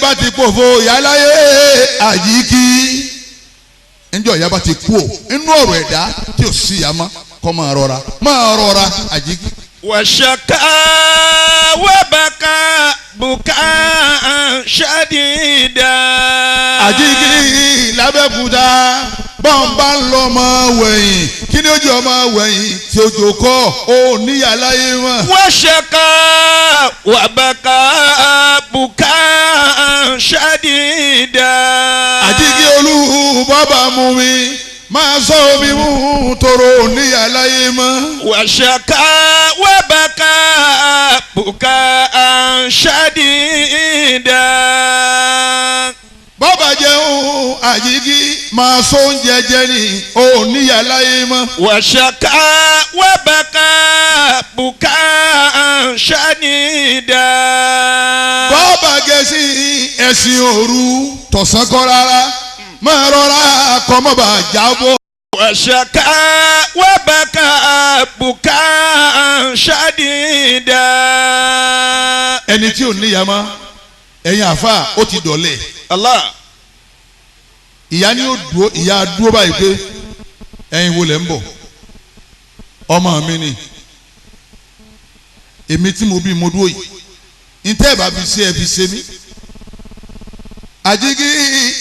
bá ti pòfo ìyáláyé àyíkí njọ ìyá bá ti kú o inú ọ̀rọ̀ ẹ̀dá tí ò sí ìyá mọ́ kọ́ máa rọra máa rọra àyíkí. وشكا وبكى بكاء شديدا. Àjíkí lábẹ́kúta bọ́ǹbà ń lọ ọmọ wẹ̀yìn kí ni ó jẹ́ ọmọ wẹ̀yìn tí ó jòkó ó níyàláyé mọ́. وشكا وبكى بكاء شديدا. Àjíkí olú bàbá mú mi máa sọ omi mú toro níyàláyé mọ́. وشكا وبكى بكاء شديدا. Bọ́bà jẹun àjíkí máa sọ oúnjẹ jẹ ní ó níyàláyé mọ́. وشكا وبكى بكاء شديدا. Bọ́bà gẹ̀ẹ́sì ẹ̀sìn òru tọ̀sán kọ́ rárá máa rọra kọ́ mọ́ bá jábọ́. وشكا وبكى بكاء شديدا. Ẹni tí ò níyà mọ́ ẹ̀yin àfa ó ti dọ̀lẹ̀. الله. Ìyá ni ó dúró ìyá dúró báyìí pé ẹ̀yin wo lẹ̀ ń bọ̀ ọmọ mi ni èmi tí mo bí mo dúró yìí ntẹ́ ẹ̀ bá fi ṣe ẹ fi ṣe mí. Àjíkí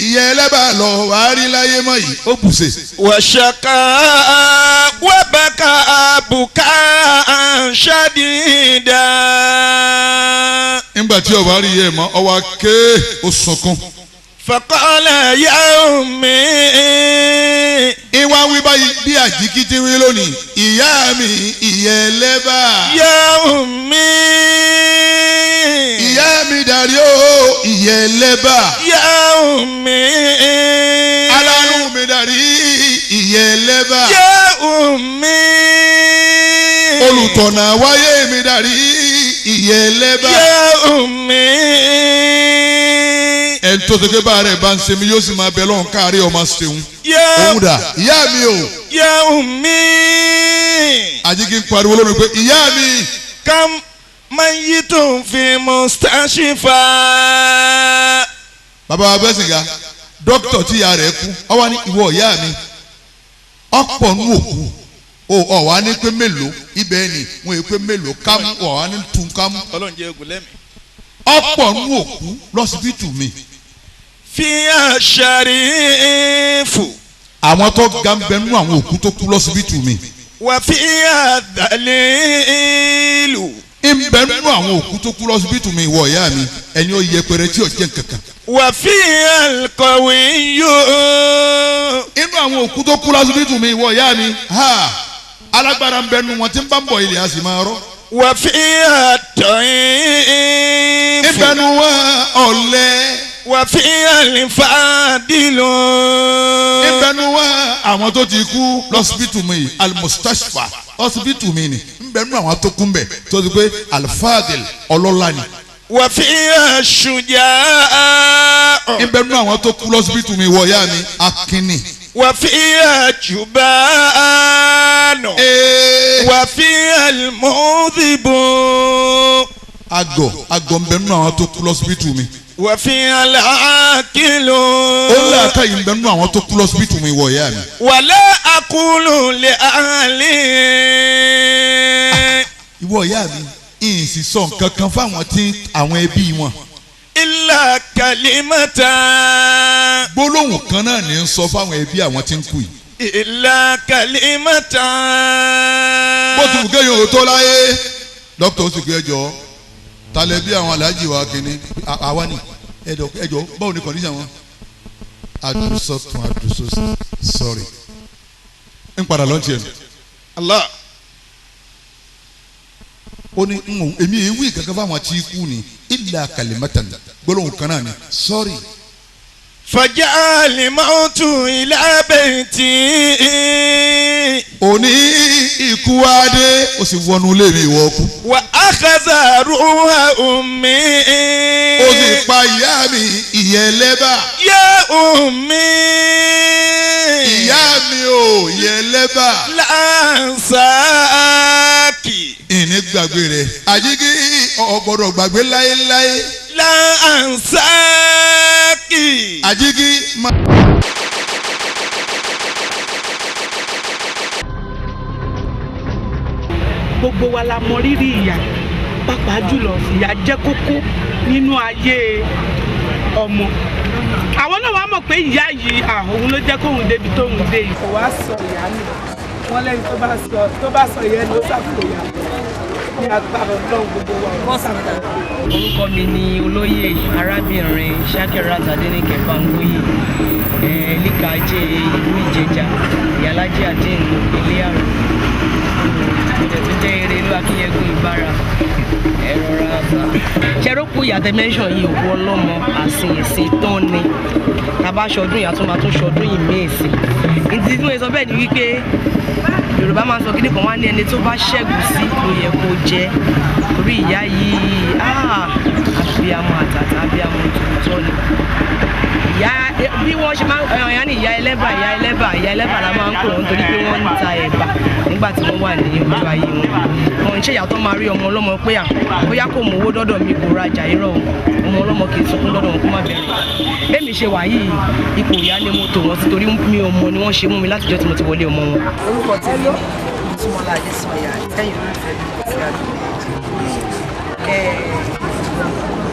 ìyá ẹlẹ́bàá lọ wàá rí láyé mọ́ yìí ó bùṣe. وشكا وبكى بكاء شديدا. Nígbà tí ọba rí yẹ mọ́ ọwọ́ ké ó sunkún. فقال يا أمي. Ìwà wí báyìí bí àjíkí ti wí lónìí ìyá mi ìyá ẹlẹ́bàá. يا أمي. Ìyá mi dàrí o ìyá ẹlẹ́bàá. يا أمي. Alánú mi dàrí ìyá ẹlẹ́bàá. يا أمي. Olùtọ̀nà wáyé mi dàrí ìyá ẹlẹ́bàá. يا أمي. Ẹni tó ṣe pé bá rẹ̀ bá ń ṣe mi yóò sì máa bẹ lọ́hùn káàrí ọmọ ṣeun. يا Òun dà ìyá mi o. يا أمي. Àjíkí ń pariwo lónìí pé ìyá mi. كم ميت في مستشفى. Bàbá wa bẹ́sìn ga dókítà tí ìyá rẹ̀ kú ọ wá ní ìwọ ìyá mi ọ̀pọ̀ nù òkú o ọ̀ wá ní pé mélòó ibẹ̀ ni wọ́n yẹ pé mélòó kámú ọ̀ wá ní tún kámú Ọlọ́run jẹ́ ogun lẹ́mìí. Ọ̀pọ̀ nù òkú lọ́sibítù mi. فيها الشريف. Àwọn tó ga ń bẹ nú àwọn òkú tó kú lọ́sibítù mi. وفيها الذليل. Ń bẹ nú àwọn òkú tó kú lọ́sibítù mi ìwọ ìyá mi ẹni ó yẹpẹrẹ tí ò jẹ́ nkankan. وفيها القوي. Inú àwọn òkú tó kú lọ́sibítù mi ìwọ ìyá mi ha alágbára ń bẹ nú wọn tí ń bá ń bọ̀ ilẹ̀ a sì máa rọ́. وفيها الضعيف. Ń bẹ nú wọn ọ̀lẹ. وفيها الفاضل. Ń bẹ nú wọn àwọn tó ti kú lọ́sibítù mi almustashfa lọ́sibítù mi ni ń bẹ nú àwọn tó kú mbẹ tó ti pé alfadil ọlọ́lá ni. وفيها الشجاع. Ń bẹ nú àwọn tó kú lọ́sibítù mi ìwọ ìyá mi akínni. وفيها الجبان. Ee. وفيها المغضب. Agọ̀ agọ̀ ń bẹ nínú àwọn tó kú lọ́sibítù mi. وفيها العاقل. Ó ń làákà yìí ń bẹ nínú àwọn tó kú lọ́sibítù mi ìwọ ìyá mi. ولا أقول لأهلي. Ìwọ ìyá mi ìyìn sì sọ nǹkan kan fáwọn tí àwọn ẹbí wọn. إلا كلمة. Gbólóhùn kan náà ní ń sọ fáwọn ẹbí àwọn tí ń kú yìí. إلا كلمة. Bó ti wù kéèyàn ò tó láyé dókítà ó sì pé ẹjọ́ talẹ̀ bí àwọn aláàjì wa kìíní àwa ni ẹjọ́ ẹjọ́ báwo ni condition wọn. Adùsọ̀tún adùsọ̀sì sorry ń padà lọ́ntì ẹ̀. الله. Ó ní ń wò èmi èyí wí kankan fáwọn tí kú ni illa kalimatan gbólóhùn kan náà ni sorry. فجاء الموت إلى بيتي. Òní ikú wá dé ó sì wọnú ilé mi ìwọ kú. وأخذ روح أمي. Ó sì pa ìyá mi ìyá ẹlẹ́bà. يا أمي. Ìyá mi ò ìyá ẹlẹ́bà. لا أنساك. Ìní gbàgbé rẹ̀ àjíkí ò gbọ́dọ̀ gbàgbé láéláé. لا أنساك. Àjíkí má. Gbogbo wa la mọ rírì ìyá, pàápàá jùlọ ìyá jẹ́ kókó nínú ayé ọmọ. Àwọn náà wàá mọ̀ pé ìyá yìí òun ló jẹ́ kóun débi tóun dé yìí. Kò wá sọ ìyá nù, wọ́n lẹ́yìn tó bá sọ ìyá ni ó sàkó ìyá ní agbára Ọlọ́run gbogbo wa ò ní sàkó. Orúkọ mi ni olóyè arábìnrin Shakirat Adenike Bangoye, Líkàjẹ ìlú Ìjẹ̀jà, Ìyálájẹ Àdéhùn ilé àrùn. Mo dẹ̀ tún jẹ́ Erelú Akínyẹ̀gùn Ìbára ẹ̀rọra àṣà. Ṣẹ́rókù ìyàtẹ̀ mẹ́ńsàn yìí òkú ọlọ́mọ àsìnyìnsìn tán ni. Tàbá ṣọdún ìyá tó máa tún ṣọdún ìmíìsì. Ìdí tí mo sọ bẹ́ẹ̀ ni wípé Yorùbá máa ń sọ kíní kan wá ní ẹni tó bá ṣẹ́gun sí ló yẹ kó jẹ́. Torí ìyá yìí abiyamọ àtàtà abiyamọ tòótọ́ ni. Ìyá bí wọ́n ṣe máa ń ẹ̀yàn ní ìyá ẹlẹ́bà ìyá ẹlẹ́bà ìyá ẹlẹ́bà la máa ń pè wọ́n torí pé wọ́n ń ta ẹ̀bà nígbà tí wọ́n wà ní ojú ayé wọn. Wọ́n ń ṣe ìyá tó máa rí ọmọ ọlọ́mọ pé à bóyá kò mú owó dọ́dọ̀ mi kò rajà irọ́ ọmọ ọlọ́mọ kì í sunkún dọ́dọ̀ wọn kó má bẹ̀rẹ̀. Bẹ́ẹ̀mi ṣe wà yìí ipò ìyá ni mo tò wọ́n sí torí mi ò mọ ni wọ́n ṣe mú mi látijọ́ tí mo ti wọlé ọmọ wọn. Orúkọ tèmi ni Túmọ̀lá Adésànyà, tẹ́yìn olólùfẹ́ mi kò sí àdúgbò.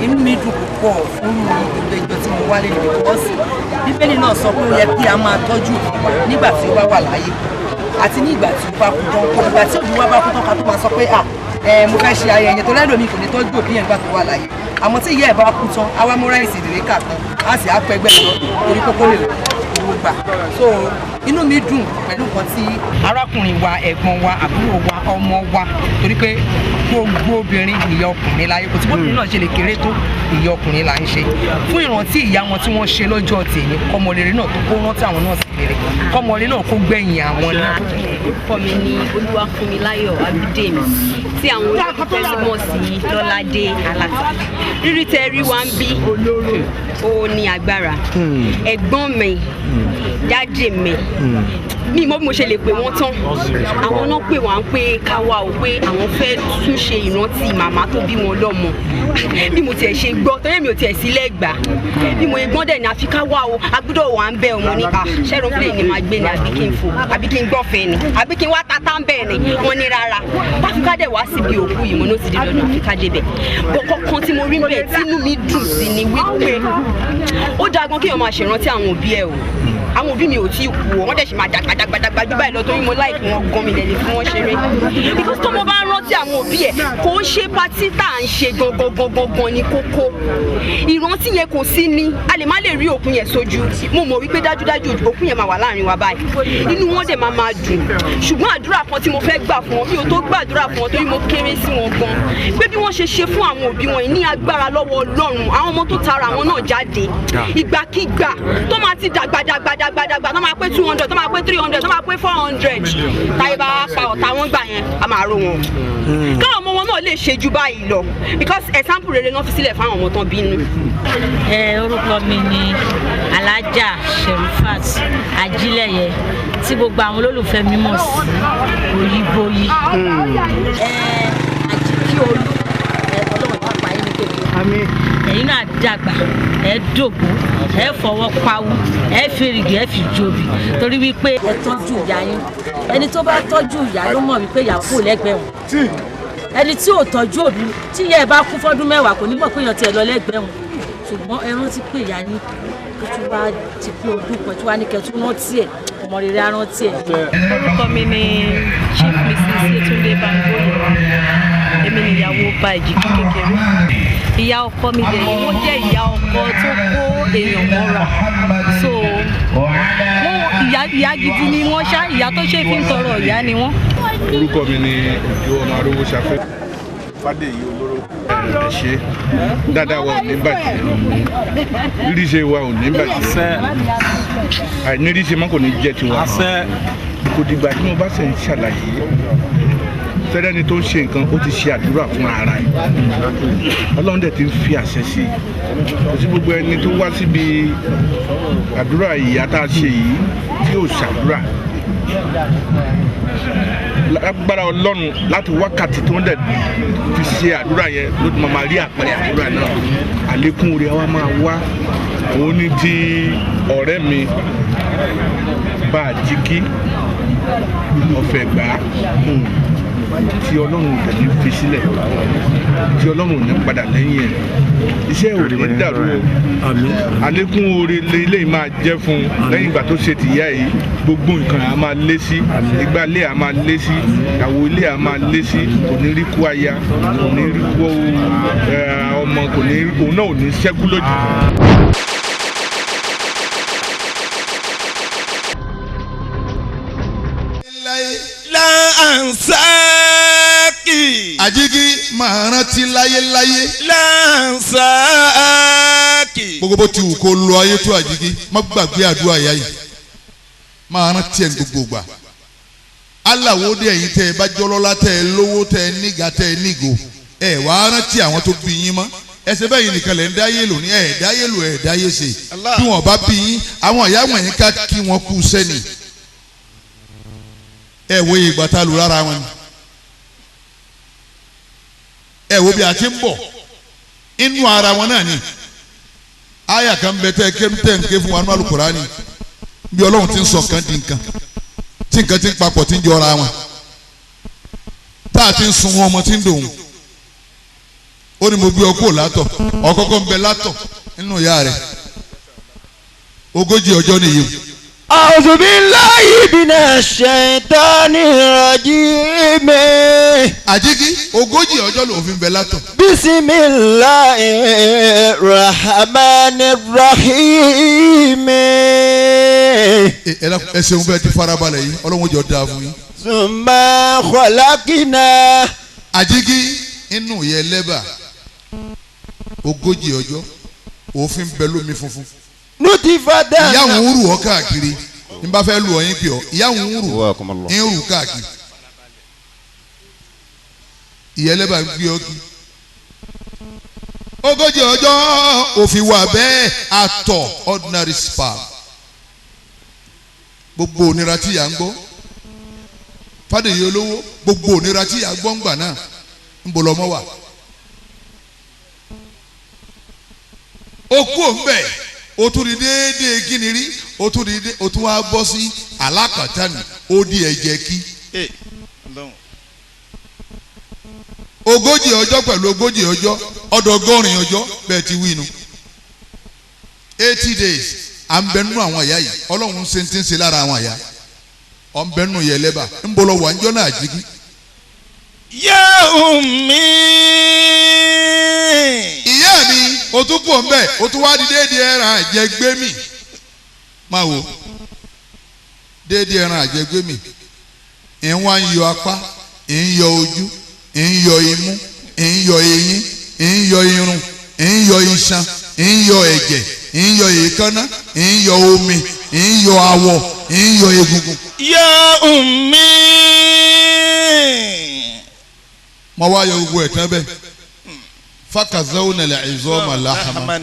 Inú mi dùn púpọ̀ fún ìgbẹ́jọ́ tí mo wálé níbi because Bíbélì náà sọ pé ó yẹ kí a máa tọ́jú òbí wa nígbà tí ó bá wà láyé àti ní ìgbà tí ó bá kú tán. Kò ìgbà tí òbí wa bá kú tán ká tó máa sọ pé à mo fẹ́ ṣe ayẹyẹ tó lẹ́nu mi kò ní tọ́jú òbí yẹn nígbà tó wà láyé. Àmọ́ tí ìyá ẹ̀ bá kú tán, àwa múra ìsìn ìrèké kan, á sì á pẹ́gbẹ́ lọ torí kókó lè owó gbà. So inú mi dùn pẹ̀lú nǹkan tí arákùnrin wa, ẹ̀gbọ́n wa, àbúrò wa, ọmọ wa, torí pé gbogbo obìnrin ìyá ọkùnrin láyé, kò tí bóbìnrin náà ṣe lè kéré tó ìyá ọkùnrin là ń ṣe. Fún ìrántí ìyá wọn tí wọ́n ṣe lọ́jọ́ tèmi, kọ́mọlérè náà tó kó rántí àwọn náà sì rere, kọ́mọlé náà kó gbẹ̀yìn àwọn náà. Orúkọ mi ni Olúwafúnmiláyọ̀ Abídèmí tí àwọn olólùfẹ́ mọ̀ sí Lọ́ládé Aláta. Rírí tẹ rí wa ń bí ó ní agbára. Ẹ̀gbọ́n mi, dáàdì mi, mi mọ̀ bí mo ṣe lè pè wọ́n tán. Àwọn náà pè wá pé ká wá o pé àwọn fẹ́ tún ṣe ìrántí màmá tó bí wọn lọ́mọ. Bí mo tiẹ̀ ṣe gbọ́, torí mi ò tiẹ̀ sí lẹ́gbàá. Bí mo gbọ́n dẹ̀ ní àfi ká wá o, a gbọ́dọ̀ wà ń bẹ̀ ọmọ ní à ṣẹ́rọ plane ni màá gbé ni àbí kí n fò, àbí kí n gbọ́fẹ́ ni, àbí kí n wá tata ń bẹ̀ ni, wọ́n ní rárá. Báfíká dẹ̀ wá síbi òkú yìí, mo ní ó ti di dandan àfi ká débẹ̀. Bọ̀ kọ̀ọ̀kan tí mo rí bẹ́ẹ̀ tínú mi dùn sí ni wípé ó dáa gan kéèyàn máa ṣèrántí àwọn òbí ẹ̀ o. Àwọn òbí mi ò tí ì kú o, wọ́n dẹ̀ ṣì máa dàgbà dàgbà dàgbà jù báyìí lọ torí mo láìpẹ́ wọn gan mi lè fi wọ́n ṣeré. Because tó mo bá rántí àwọn òbí ẹ̀ kò ń ṣe patí tá à ń ṣe gangan gangan gan ni kókó. Ìrántí yẹn kò sí ní, a lè má lè rí òkú yẹn sójú. Mo mọ̀ wípé dájúdájú òkú yẹn máa wà láàrin wa báyìí. Inú wọn dẹ̀ máa máa dùn. Ṣùgbọ́n àdúrà kan tí mo fẹ́ gbà fún wọn, mi ò tó gbàdúrà fún wọn torí mo kéré sí wọn gan. Pé bí wọ́n ṣe ṣe fún àwọn òbí wọn ní agbára lọ́wọ́ Ọlọ́run, àwọn ọmọ tó tara àwọn náà jáde. Ìgbàkigbà tó máa ti dàgbà dàgbà dàgbà dàgbà tó máa pé 200, tó máa pé 300, tó máa pé 400. Táyé bá pa ọ̀tá wọn gbà yẹn, a máa ró wọn. Káwọn ọmọ wọn náà lè ṣe ju báyìí lọ because example rere náà fi sílẹ̀ fáwọn ọmọ tán bínú. Orúkọ mi ni Alájà Sherifat Ajílẹ̀yẹ tí gbogbo àwọn olólùfẹ́ mi mọ̀ sí Oyíbóyí. Àjíkí Olú, Ọlọ́run bá pa yín ní kékeré. Ẹ̀yin náà dàgbà, ẹ dògbó, ẹ fọwọ́ pawú, ẹ fèrègì, ẹ fi jobi torí wípé ẹ tọ́jú ìyá yín. Ẹni tó bá tọ́jú ìyá ló mọ̀ wípé ìyá kò lẹ́gbẹ̀ẹ́ wọn. Ẹni tí ò tọ́jú òbí tí ìyá ẹ̀ bá kú fọ́dún mẹ́wàá kò ní mọ̀ pé èèyàn tiẹ̀ lọ lẹ́gbẹ̀ẹ́ wọn. Ṣùgbọ́n ẹ rántí pé ìyá yín tó tún wá ti pé ọdún kan tí wàá ní kẹ́ tún rántí ẹ̀, ọmọ rere á rántí ẹ̀. Orúkọ mi ni Chief Mrs. Yetunde Bangoye. Èmi ni ìyàwó ọba Èjìkí kékeré. Ìyá ọkọ mi dẹ̀ wọ́n jẹ́ ìyá ọkọ tó kó èèyàn mọ́ra. So wọ́n ìyá gidi ni wọ́n ṣá, ìyá tó ṣe fi ń tọrọ ìyá ni wọ́n. Orúkọ mi ni Òjó ọmọ Arówó Ṣafẹ́. Fádèyí olóró ẹ ṣe dáadáa wa ò ní bàjẹ́, ríríṣe wa ò ní bàjẹ́, àìníríṣe mọ́ kò ní jẹ́ tiwa. Kò dìgbà tí mo bá ṣe ń ṣàlàyé fẹ́rẹ́ni tó ń ṣe nǹkan ó ti ṣe àdúrà fún ara ẹ̀, Ọlọ́run dẹ̀ ti ń fi àṣẹ sí i. Kò sí gbogbo ẹni tó wá síbi àdúrà ìyá tá a ṣe yìí tí ò ṣàdúrà. Lágbára Ọlọ́run, láti wákàtí tó ń dẹ̀ fi ṣe àdúrà yẹn ló ti máa rí àpẹẹrẹ àdúrà náà. Àlékún rẹ̀ wá máa wá. Òun ní ti ọ̀rẹ́ mi bá a jíkí ọ̀fẹ́ gbà á, tí Ọlọ́run ò tẹ̀lé fi sílẹ̀, tí Ọlọ́run ò ní padà lẹ́yìn ẹ̀. Iṣẹ́ ò ní dàrú o. Àlékún oore lélẹ́yìí máa jẹ́ fún un lẹ́yìn ìgbà tó ṣe tìyá yìí. Gbogbo nǹkan á máa lé sí, ìgbà ilé á máa lé sí, ìyàwó ilé á máa lé sí. Kò ní rí kú aya, kò ní rí kú ọmọ, kò ní òun náà ò ní ṣẹ́kú lójijì. Lansaki. Àjíkí máa rántí láyéláyé. Lansaki. Gbogbo bó ti wù kó lo ayé tó, Àjíkí, má gbàgbé àdúrà ìyá yìí, máa rántí ẹ̀ gbogbo gbà. Aláwo dé, ẹ̀yin tẹ́ ẹ bá jọlọ́lá, tẹ́ ẹ lówó, tẹ́ ẹ níga, tẹ́ ẹ nígo, ẹ wàá rántí àwọn tó bí yín mọ́. Ẹsẹ̀ bẹ́ẹ̀ yìí nìkan lẹ̀ ń dáyé lò ní ẹ̀ dáyé lò, ẹ̀ dáyé ṣe. Bí wọ́n bá bí yín, àwọn ìyá wọ̀nyí ká kí wọ́n kú sẹ́ni. Ẹ wo ìgbà tá a lò lára wọn ni. Ẹ wo bí a ti ń bọ̀ inú ara wọn náà ni. Àyà kan bẹ tẹ ké tẹ ń ké fún wa ní Al-Kùránì, bí Ọlọ́run ti ń sọ nǹkan di nǹkan, tí nǹkan ti ń papọ̀, ti ń jọra wọn, tá a ti ń sun wọn, ọmọ ti ń dòun. Ó ní mo gbé ọ kúrò látọ̀, ọ̀kọ́kọ́ ń bẹ látọ̀ nínú ìyá rẹ̀ 40 ọjọ́ nìyí. أعوذ بالله من الشيطان الرجيم. Àjíkí, 40 ọjọ́ lòun fi ń bẹ látọ̀. بسم الله الرحمن الرحيم. Ẹ ṣeun bẹ́ẹ̀ ti farabalẹ̀ yìí, Ọlọ́run jọ dáa fún yín. ثم خلقنا. Àjíkí, inú yẹ lẹ́bà 40 ọjọ́ òfin bẹ lómi funfun. نطفة. Ìyá òun rù ọ́ káàkiri, n bá fẹ́ lu ọ yín pè ọ́. Ìyá òun rù ń rù káàkiri, ìyá ẹlẹ́bà ń gbé ọ kí. 40 ọjọ́ òfin wà bẹ́ẹ̀, àtọ̀ ordinary sperm. Gbogbo ònira tí ìyá ń gbọ́, Fàdèyí olówó, gbogbo ònira tí ìyá gbọ́ ń gbà náà, ń bọ̀ lọ́mọ wà. Ó kú òun bẹ́ẹ̀, o tún di déédéé kíni rí, o tún di dé, o tún wá bọ́ sí alákàtàní, ó di ẹ̀jẹ̀ kí. 40 ọjọ́ pẹ̀lú 40 ọjọ́, ọdọgọ́rin ọjọ́ bẹ́ẹ̀ ti wí nu. 80 days à ń bẹ nínú àwọn ìyá yìí. Ọlọ́run ṣe ti ń ṣe lára àwọn ìyá ọ̀ ń bẹ nínú yẹlẹ́bà ń bọ̀ lọ wà ń jọ́ náà jígí. Ya ummi. Ìyá mi, o tún kù ọ̀nbẹ, o tún wá di déédéé ẹran àjẹgbé mi. Máa wò déédéé ẹran àjẹgbé mi, ń wá ń yọ apá, ń yọ ojú, ń yọ imú, ń yọ eyín, ń yọ irun, ń yọ iṣan, ń yọ ẹ̀jẹ̀, ń yọ èékánná, ń yọ omi, ń yọ awọ, ń yọ egungun. Ya ummi. Mo wá yọ gbogbo ẹ̀ tán bẹ́ẹ̀, fakazawna al-izama lahama.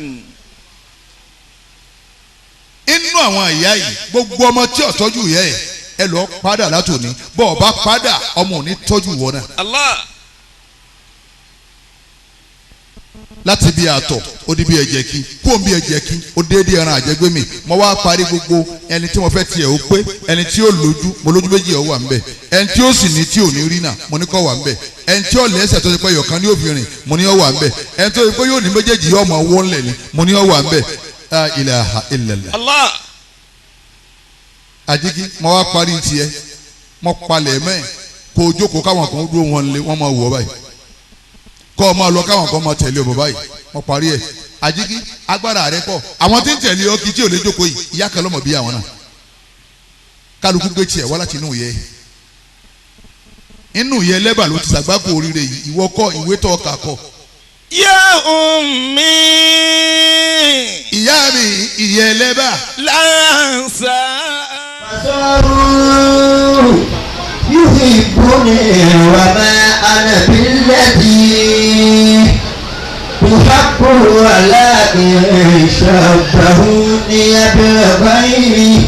Inú àwọn ìyá yìí, gbogbo ọmọ tí ò tọ́jú ìyá ẹ̀, ẹ lọ padà látòní. Bọ́ ọ bá padà, ọmọ ò ní tọ́jú ìwọ náà. Allah. Láti bí àtọ̀, ó di bí ẹ̀jẹ̀ kí, kó n bí ẹ̀jẹ̀ kí, ó déédéé ẹran àjẹgbé mi. Mo wá parí gbogbo ẹni tí mo fẹ́ tiẹ̀ ó pé. Ẹni tí ó lójú, mo lójú méjì, ó wà ńbẹ̀. Ẹni tí ó sì ní tí ò ní rí náà, mo ní kó wà ńbẹ̀. Ẹni tí ó lẹ́sẹ̀ tó ti pẹ́ yọ̀kan ní òfin mo ní ó wà ńbẹ̀. Ẹni tó ti pé yóò ní méjèèjì, yóò mọ owó ńlẹ̀ ni, mo ní ó wà ńbẹ̀. La ilaha illallah. Allah. Àjíkí, mo wá parí tiẹ̀, mo palẹ̀ mẹ́ kó o jókòó, káwọn kan dúró, wọn lé wọn máa wọ̀ báyìí, kọ́ ọ máa lọ, káwọn kan máa tẹ̀lé ọ bàbá yìí. Wọ́n parí ẹ̀. Àjíkí, agbára rẹ kọ́ àwọn tí ń tẹ̀lé ọ kí tí ò lè jókòó yìí, ìyá kan lọ́mọ bí àwọn náà. Kálukú gbé tiẹ̀ wá láti inú yẹ, inú yẹ lẹ́bà ló ti sàgbákò oríire yìí. Ìwọ kọ́ ìwé tó ọkà kọ́. Ya ummi. Ìyá mi, ìyẹ lẹ́bà. Lansa. يحبني وما أنا بالذي أحب، ولكن شبهوني بالغير.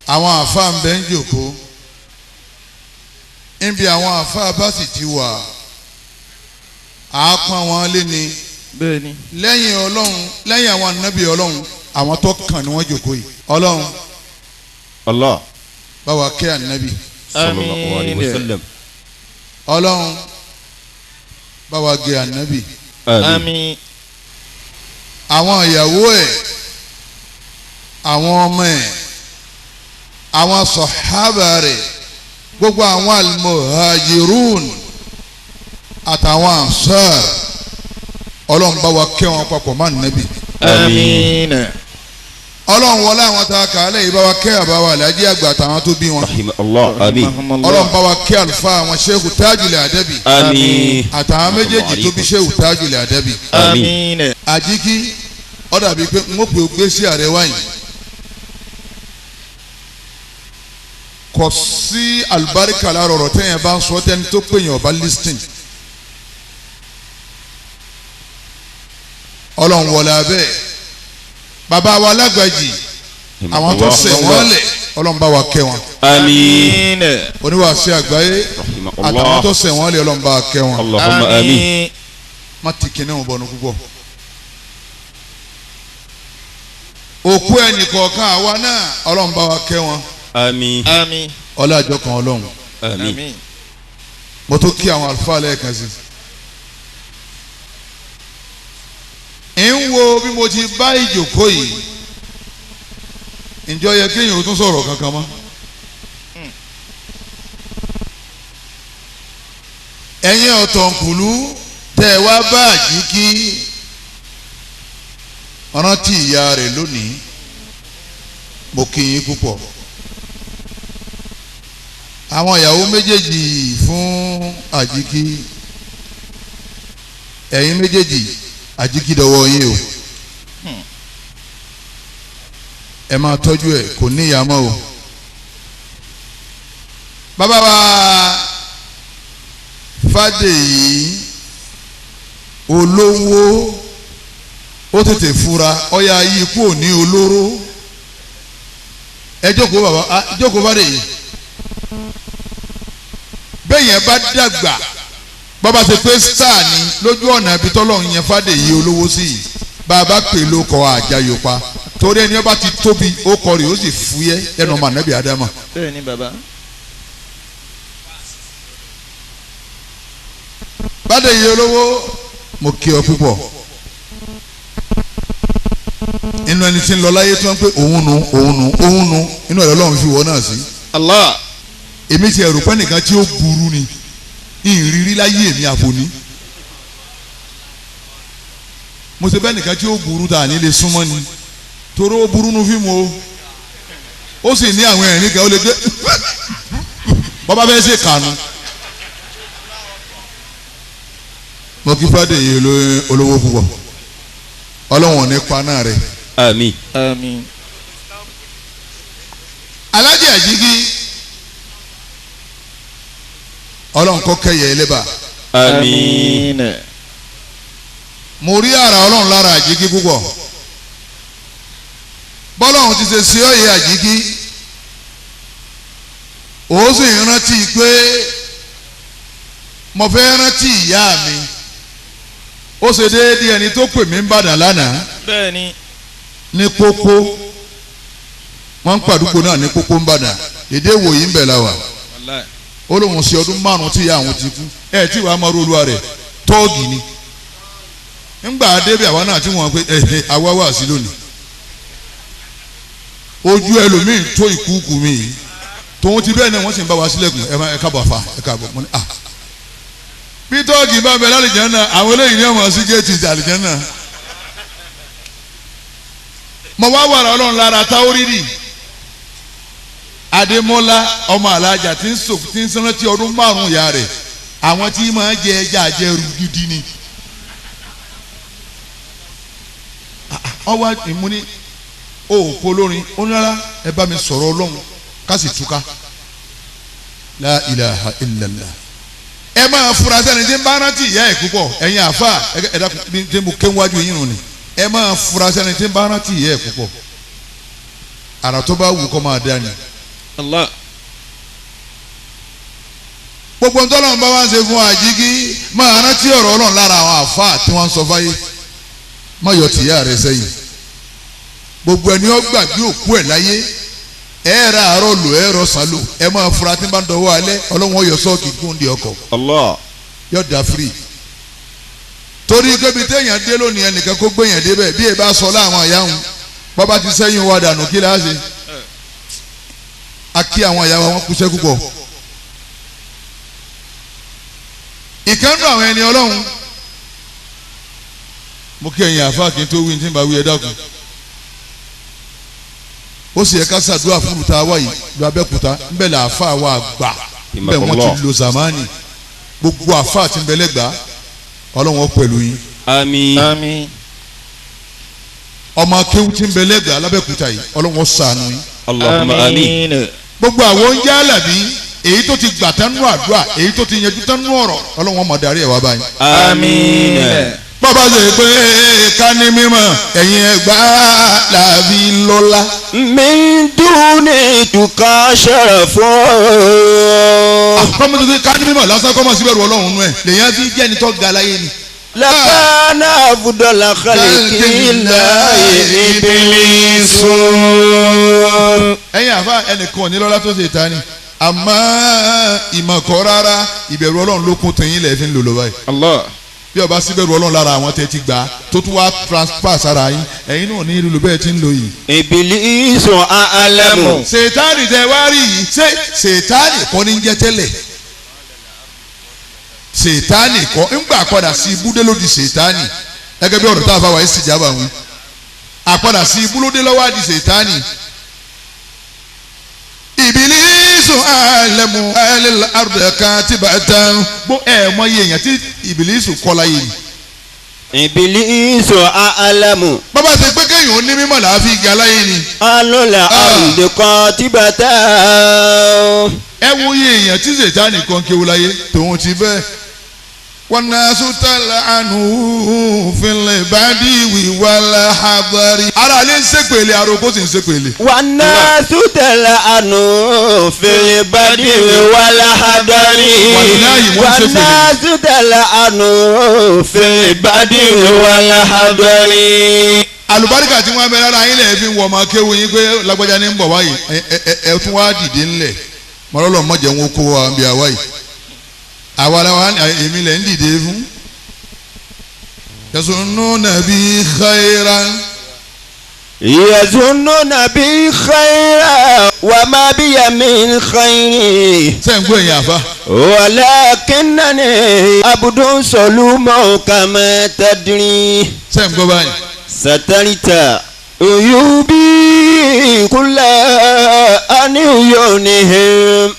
Àwọn àáfàá ń bẹ ń jòkó. Níbi àwọn àfáà bá sì ti wà, àápọn wọn lé ní. Bẹ́ẹ̀ni. Lẹ́yìn Ọlọ́run, lẹ́yìn àwọn ànábì Ọlọ́run, àwọn tó kàn ní wọ́n jókòó yìí. Ọlọ́run. Allah. Báwa kẹ́ ànábì. Sallallahu alayhi wa sallam. Ọlọ́run báwa gé ànábì. Àmín. Àwọn ìyàwó ẹ̀, àwọn ọmọ ẹ̀, àwọn sọ̀hábà rẹ̀, gbogbo àwọn almuhajirun àtàwọn ansar, Ọlọ́run bá wa kẹ́ wọn papọ̀ mọ́ ànábì. Àmín. Ọlọ́run wọlé àwọn tá a kà á lẹ́yìn bá wa kẹ́ àbáwá alájí àgbà àtàwọn tó bí wọn. Allah. Àmín. Ọlọ́run bá wa kẹ́ àlùfáà àwọn Sheikh Tajul Adabi. Àmín. Àtàwọn méjèèjì tó bí Sheikh Tajul Adabi. Àmín. Àjíkí ó dàbí pé n ó pè ó gbé sí ààrẹ wáyé. Kò sí àlùbáríkà lára ọ̀rọ̀ tẹ́yìn bá ń sọ tẹ́ni tó pè yàn ọba listing. Ọlọ́run wọlé abẹ́ bàbá wa lágbàjì àwọn tó ṣẹ̀ wọ́n lẹ̀ Ọlọ́run bá wa kẹ́ wọn. Àmín. Oníwàásí àgbáyé àtàwọn tó ṣẹ̀ wọ́n lẹ̀ Ọlọ́run bá wa kẹ́ wọn. Allahumma àmín. Má ti kíní wọn bọ̀nù púpọ̀. Òkú ẹnì kọ̀ọ̀kan àwa náà Ọlọ́run bá wa kẹ́ wọn. Àmín. Àmín. Ọlá àjọ kan Ọlọ́run. Àmín. Mo tó kí àwọn àlùfáà lẹ́ẹ̀kan sí. Ń wo bí mo ti bá ìjòkó yìí, ǹjọ́ yẹ kéèyàn ó tún sọ̀rọ̀ kankan mọ́. Ẹ̀yin ọ̀tọ̀ǹkùlú tẹ́ ẹ wá bá Àjíkí rántí ìyá rẹ̀ lónìí, mo kí yín púpọ̀. Àwọn ìyàwó méjèèjì fún Àjíkí, ẹ̀yin méjèèjì Àjíkí dọwọ́ yín o. Ẹ máa tọ́jú ẹ̀, kò ní ìyá mọ́ o. Bàbá wa Fádèyí olówó ó tètè fura, ọ̀yà yìí kú òní olóró. Ẹ jókòó bàbá, jókòó Fádèyí. Bẹ́ẹ̀ yẹn bá dàgbà, bàbá ṣe pé star ni lójú ọ̀nà ibi tọ́lọ́run yẹn Fádèyí olówó sí yìí, bàbá pè ló kọ àjàyò pa, torí ẹni ọba ti tóbi ó kọ rè ó sì fúyẹ́ lẹ́nu ọmọ ànábì Ádámà. Bẹ́ẹ̀ni bàbá. Fádèyí olówó mo kí ọ púpọ̀. Inú ẹni tí ń lọ láyé tí wọ́n pé òun nu òun nu òun nu, inú ẹ̀rọ Ọlọ́run fi wọ́n náà sí. Allah. Èmi ti ẹ̀rù pẹ́ nìkan tí ó burú ni ìrírí láyé èmi àfòní. Mo ṣe bẹ́ẹ̀ nìkan tí ó burú ta ní lè súnmọ́ ni, torí ó burú nu fíìmù o, ó sì ní àwọn ẹ̀rín kan ó lè gbé bọ́bá fẹ́ ṣe kànú. Mo kí Fádèyí olówó púpọ̀, Ọlọ́run ò ní pa náà rẹ̀. Àmín. Àmín. Alájì Àjíkí Ọlọ́run kó kẹ́yẹ ẹlẹ́bà. Àmín. Mo rí ara Ọlọ́run lára Àjíkí púpọ̀. Bọ́lọ́run ti ṣe sí ọ̀yẹ́ Àjíkí, ó sì rántí pé mo fẹ́ rántí ìyá mi. Ó ṣe déédéé ẹni tó pè mí ń bàdàn lánàá. Bẹ́ẹ̀ni. Ní Pópó, wọ́n ń pàdúgbò náà ní Pópó ń bàdàn, èdè ìwòyí ń bẹ̀ la wà. Ó lóun ṣe ọdún 5 tí ìyá àwọn ti kú. Ẹ tí wàá mọ olúwa rẹ̀ tọ́ọ̀gì ni. Ńgbà débi àwa náà tí wọ́n pe ẹ àwa wà sí lónìí. Ojú ẹlòmíì tó ìkúùkù mi yìí. Tòun ti bẹ́ẹ̀ náà wọ́n sì ń bá wa sílẹ̀kùn ẹ káàbọ̀ fa ẹ káàbọ̀ mo ní à. Bí tọ́ọ̀gì bá bẹ lálìjánnà, àwọn eléyìí ní ọmọ sí géètì àlìjánnà. Mo wá wàrà Ọlọ́run lára Táórírì Adémọ́lá ọmọ alájà tí ń sòkò tí ń rántí ọdún 5 ìyá rẹ̀, àwọn tí máa jẹ ẹja àjẹrù gidi ni. Ọwọ́ ìmúni òòpó lórin ó ní rárá ẹ bá mi sọ̀rọ̀ Ọlọ́run ká sì túká. La ilaha illallah. Ẹ máa fura sẹ́ni tí ń bá rántí ìyá ẹ̀ púpọ̀, ẹ̀yin àfa ẹ dákun tí mo ké wájú yín nù ni. Ẹ máa fura sẹ́ni tí ń bá rántí ìyá ẹ̀ púpọ̀. Àrà tó bá wù kó máa dá ni. Allah. Gbogbo ntọ́lọ́run bá wá ń ṣe fún àjíkí máa rántí ọ̀rọ̀ Ọlọ́run lára àwọn àfáà tí wọ́n ń sọ fáyé. Má yọ tìyá rẹ sẹ́yìn. Gbogbo ẹni ó gbàgbé òkú ẹ̀ láyé, ẹ ra àárọ̀ lò, ẹ rọ sàn lò, ẹ máa fura tí n bá ń dọwọ́ alẹ́. Ọlọ́run ọyọ sọ́ọ̀kì gúndì ọkọ̀. Allah. Yọ da free. Torí kébi téèyàn dé lónìí, ẹnìkan kó gbéyàn débẹ̀ bí ẹ bá sọ láwọn àyà wọn bàbá ti sẹ́yìn wa dànù, kí láá ṣe? A kí àwọn àyà wa, wọn kúṣẹ́ púpọ̀. Ìkànnù àwọn ẹni Ọlọ́run, mo kí ẹ̀yin àfa kí n tó wí ní tí n bá wí, ẹ dákun. Ó sì yẹ ká ṣàdúrà fún ìta wa yìí lọ Abẹ́òkúta ńbẹ̀ là àfa wa gbà ńbẹ̀ wọ́n ti lo zamani. Gbogbo àfa àti ńbẹ̀lẹ́gbà, Ọlọ́run ó pẹ̀lú yín. Àmín. Àmín. Ọmọ akéwù tí ń bẹ lẹ́gbẹ̀ẹ́ Alábẹ́òkúta yìí, Ọlọ́run ó ṣàánú yín. Allahumma àmín. Gbogbo àwọn oúnjẹ alábí, èyí tó ti gbà tán nú àdúrà, èyí tó ti yanjú tán nú ọ̀rọ̀, Ọlọ́run ó máa darí ẹ̀ wá báyìí. Àmín. Bàbá ṣe pé ká ní mímọ̀, ẹ̀yin ẹgbà làbí lọ́lá. Min duni tuka sharafo. Kọ́mọ tuntun ká ní mímọ̀ lásán, kọ́mọ síbẹ̀rù Ọlọ́run nú ẹ̀ lèyàn fi jẹ́ ẹni tó ga láyé ni. Lakana afudala khaliqillahi ibilisu. Ẹ̀yin àfa, ẹnìkan ò ní lọ́lá tó ṣe ta ni, àmọ́ ìmọ̀kọ́ rárá, ìbẹ̀rù Ọlọ́run ló kún tẹ̀yìn lẹ̀ fi ń lò lọ báyìí. Allah. Bí ọba síbẹ̀rù Ọlọ́run lára àwọn tẹ́ ti gbà tó tún wá transfer sára yín, ẹ̀yin náà ní ìlú bẹ́ẹ̀ tí ń lò yìí. Ibilisu a'lamu. Ṣètánì tẹ wá rí yìí, ṣé ṣètánì kọ́ ní jẹ́ tẹ́lẹ̀? Ṣètánì kọ́ ńgbà padà sí ibúdé ló di ṣètánì, gẹ́gẹ́ bí ọ̀rọ̀ tá a fa wàyí síjàmbá wí. Àpadà sí ibúlódé lọ́wọ́ á di ṣètánì. Ìbílísù àlẹmú àlẹlẹ àrùdẹ̀ká tí bá tán bó ẹ̀ mọ iye èèyàn tí ìbílísù kọ́ láyé ni. Ibilisu a'lamu. Bàbá ṣe pé kéèyàn ó ní mímọ̀ làá fi ga láyé ni. Alula arudikọ tibata. Ẹ wo iye èèyàn tí ṣètánì kan kéwú láyé tòun ti bẹ́ẹ̀. Wọn náà sọtàlá àánú fínlẹ̀ bá dí wàlá àbárí. Ara lè ń ṣèpèlè, àròkó sì ń ṣèpèlè. Wànásù tẹ̀lé àánú fìlìbàdì wàlá hadari. Wàláhì, wọ́n ń ṣépèlè. Wànásù tẹ̀lé àánú fìlìbàdì wàlá hadari. Àlùbáríkà tí wọ́n bẹ lára yín lẹ̀ fi ń wọ ọmọ akéwì yín pé lágbájá ní ń bọ̀ wáyìí, ẹ ẹ ẹ tún wá dìde ńlẹ̀ mọ́lọ́lọ́ mọ́jẹ̀ ń kó wa bí àwa yìí, àwa la wa èmi lẹ̀ ń dìde fún. Yasunnuna bi khairan. Yazunnuna bi khayra wa ma biya min khayri. Sẹ́ ń gbọ́ ẹ̀yìn àfa. Walakinnani abdun solumun kama tadri. Sẹ́ ń gbọ́ báyìí. Satarita uyubi kula ani uyunihim.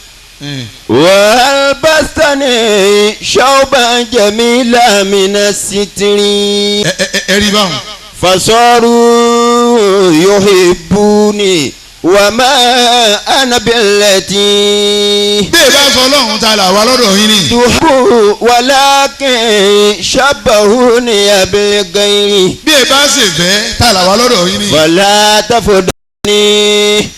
Walbastani shauban jamila mina sitiri. Ẹ ẹ ẹ rí báwọn. Fasaru yuhibbuni wa ma ana billati. Bí ẹ bá sọ Ọlọ́run, ta là wà lọ́dọ̀ yín ni. Tuhibbu walakin shabbahuni bil ghayri. Bí ẹ bá sì fẹ́, ta là wà lọ́dọ̀ yín ni. Fala tafudani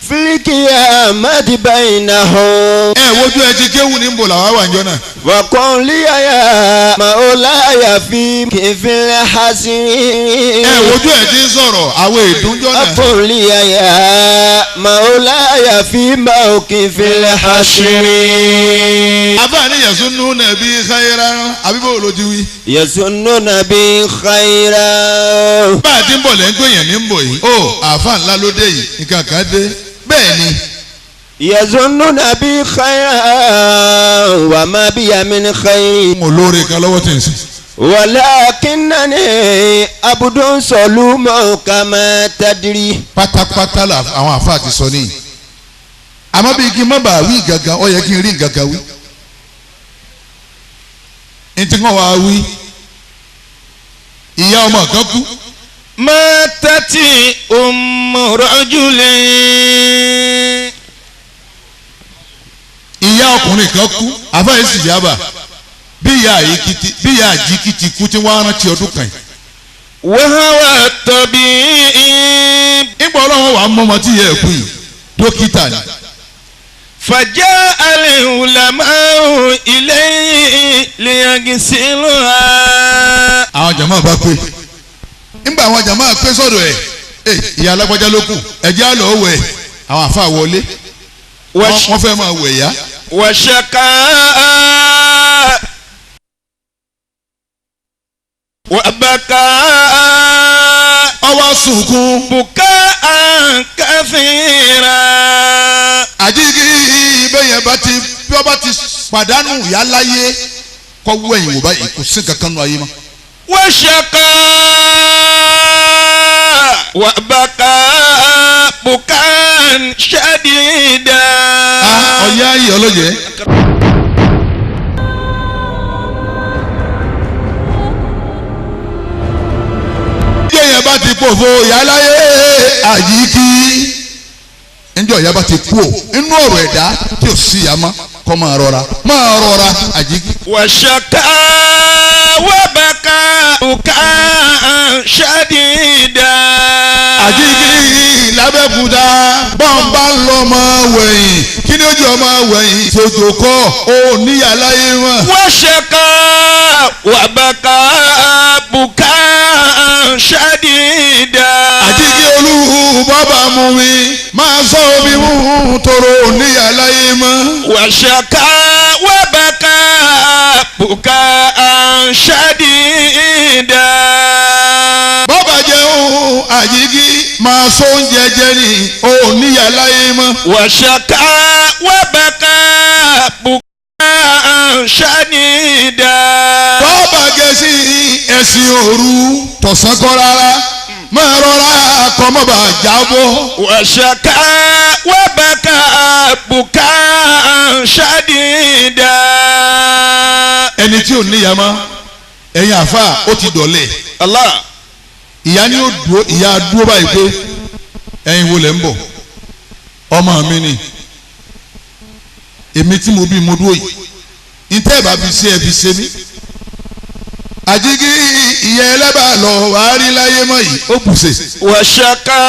fil qiyamati bainahum. Ẹ wojú ẹ ti kéwù ní nbọ làwọn wà ń jọ náà. Wa qul li ya maulaya fi kifil hasiri. Ẹ wojú ẹ ti ń sọ̀rọ̀ àwọn èdúnjọ́ náà. Qul li ya maulaya fi mawqifil hasiri. Abáni yasunnuna bi khairan, àbí bó ló ti wí. Yasunnuna bi khayra. Bá a ti ń bọ̀ lẹ́ ń gbé yẹn ní ń bọ̀ yìí. Ó àfa ńlá ló dé yìí, nǹkan kan dé. Bẹ́ẹ̀ ni. Yazunnuna bi khayra wa ma biya min khayri. N ò lóore kan lọ́wọ́ tí ń sìn. Walakinnani abdun solumun kama tadri. Pátápátá la àwọn àfa ti sọ níyì. Àmọ́ bíi kí n má bàa wí gangan, ó yẹ kí n rí gangan wí. Ntí wọ́n wá wí. Ìyá ọmọ kan kú. Mátàtì ummu rajulin. Ìyá ọkùnrin kan kú, àfa yìí sì yábà. Bí ìyá àyíkìtì bí ìyá àjíkìtì kú tí wọ́n á rántí ọdún kan yìí. Wa huwa tabib. Nígbà Ọlọ́run wà á mọ́ ọmọ tí ìyá ẹ̀ kú yìí, dókítà ni. فجاء العلماء إليه ليغسلها. Àwọn jàmáà bá pé, nígbà àwọn jàmáà pé sọ̀dọ̀ ẹ̀, ìyá alágbájá ló kù, ẹ̀jẹ̀ á lọ wẹ̀. Àwọn àfa wọlé, wọ́n fẹ́ máa wẹ̀ yá. وشكا وبكى. Ọwọ́ sunkún. بكاء كثيرا. Àjíkí bẹ́yẹn bá ti bí wọ́n bá ti pàdánù ìyá láyé, kọ́ wú ẹ̀yìn wò báyìí, kò sí kankan nù ayé mọ́. وشكا وبكى بكاء شديدا. Ọ̀yá yìí ọlọ́jẹ́. Yẹ̀yẹ̀ bá ti pòfo ìyá láyé, àjíkí njẹ́ ọ̀yá bá ti kú o inú ọ̀rọ̀ ẹ̀dá tí ò sí ìyá mọ́, kọ́ máa rọra, máa rọra, àjíkí. وشكا وبكى بكاء شديدا. Àjíkí lábẹ́kúta, bọ́ǹbà lọ máa wẹ̀yìn, kí ni ó jẹ́ ọmọ wẹ̀yìn tí ojú kọ́ ò níyà láyé wọn. وشكا وبكى بكاء شديدا. Àjíkí olú bàbá mú mi máa sọ omi mú toro níyà láyé mọ́. وشكا وبكى بكاء شديدا. Bọ́bà jẹun, àjíkí máa sọ oúnjẹ jẹ ní ò níyà láyé mọ́. وشكا وبكى بكاء شديدا. Bọ́bà gẹ̀ẹ́sì ẹ̀sìn òru tọ̀sán kọ́ rárá, máa rọra kọ́ mọ́ bá jábọ́. وشكا وبكى بكاء شديدا. Ẹni tí ò níyà mọ́, ẹ̀yin àfa, ó ti dọ̀lẹ̀. Allah. Ìyá ni ó dúró, ìyá dúró báyìí pé ẹ̀yin wo lẹ̀ ń bọ̀, ọmọ mi ni èmi tí mo bí, mo dúró yìí, ntẹ́ ẹ̀ bá fi ṣe, ẹ fi ṣe mí. Àjíkí ìyá ẹlẹ́bà lọ wàá rí láyé mọ́ yìí, ó bùṣe. وشكا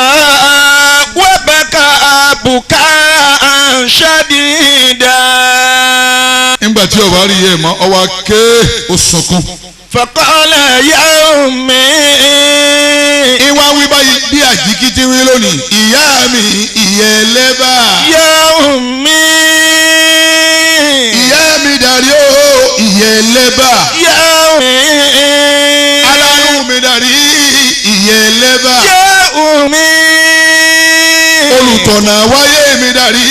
وبكى بكاء شديدا. Nígbà tí ọba rí yẹ mọ́, ọwọ́ ké, ó sunkún. فقال يا أمي. Ìwà wí báyìí bí àjíkí ti wí lónìí, ìyá mi ìyá ẹlẹ́bà. يا أمي. Ìyá mi dàrí o, ìyá ẹlẹ́bà. يا أمي. Alárùn mi dàrí, ìyá ẹlẹ́bà. يا أمي. Olùtọ̀nà wáyé mi dàrí,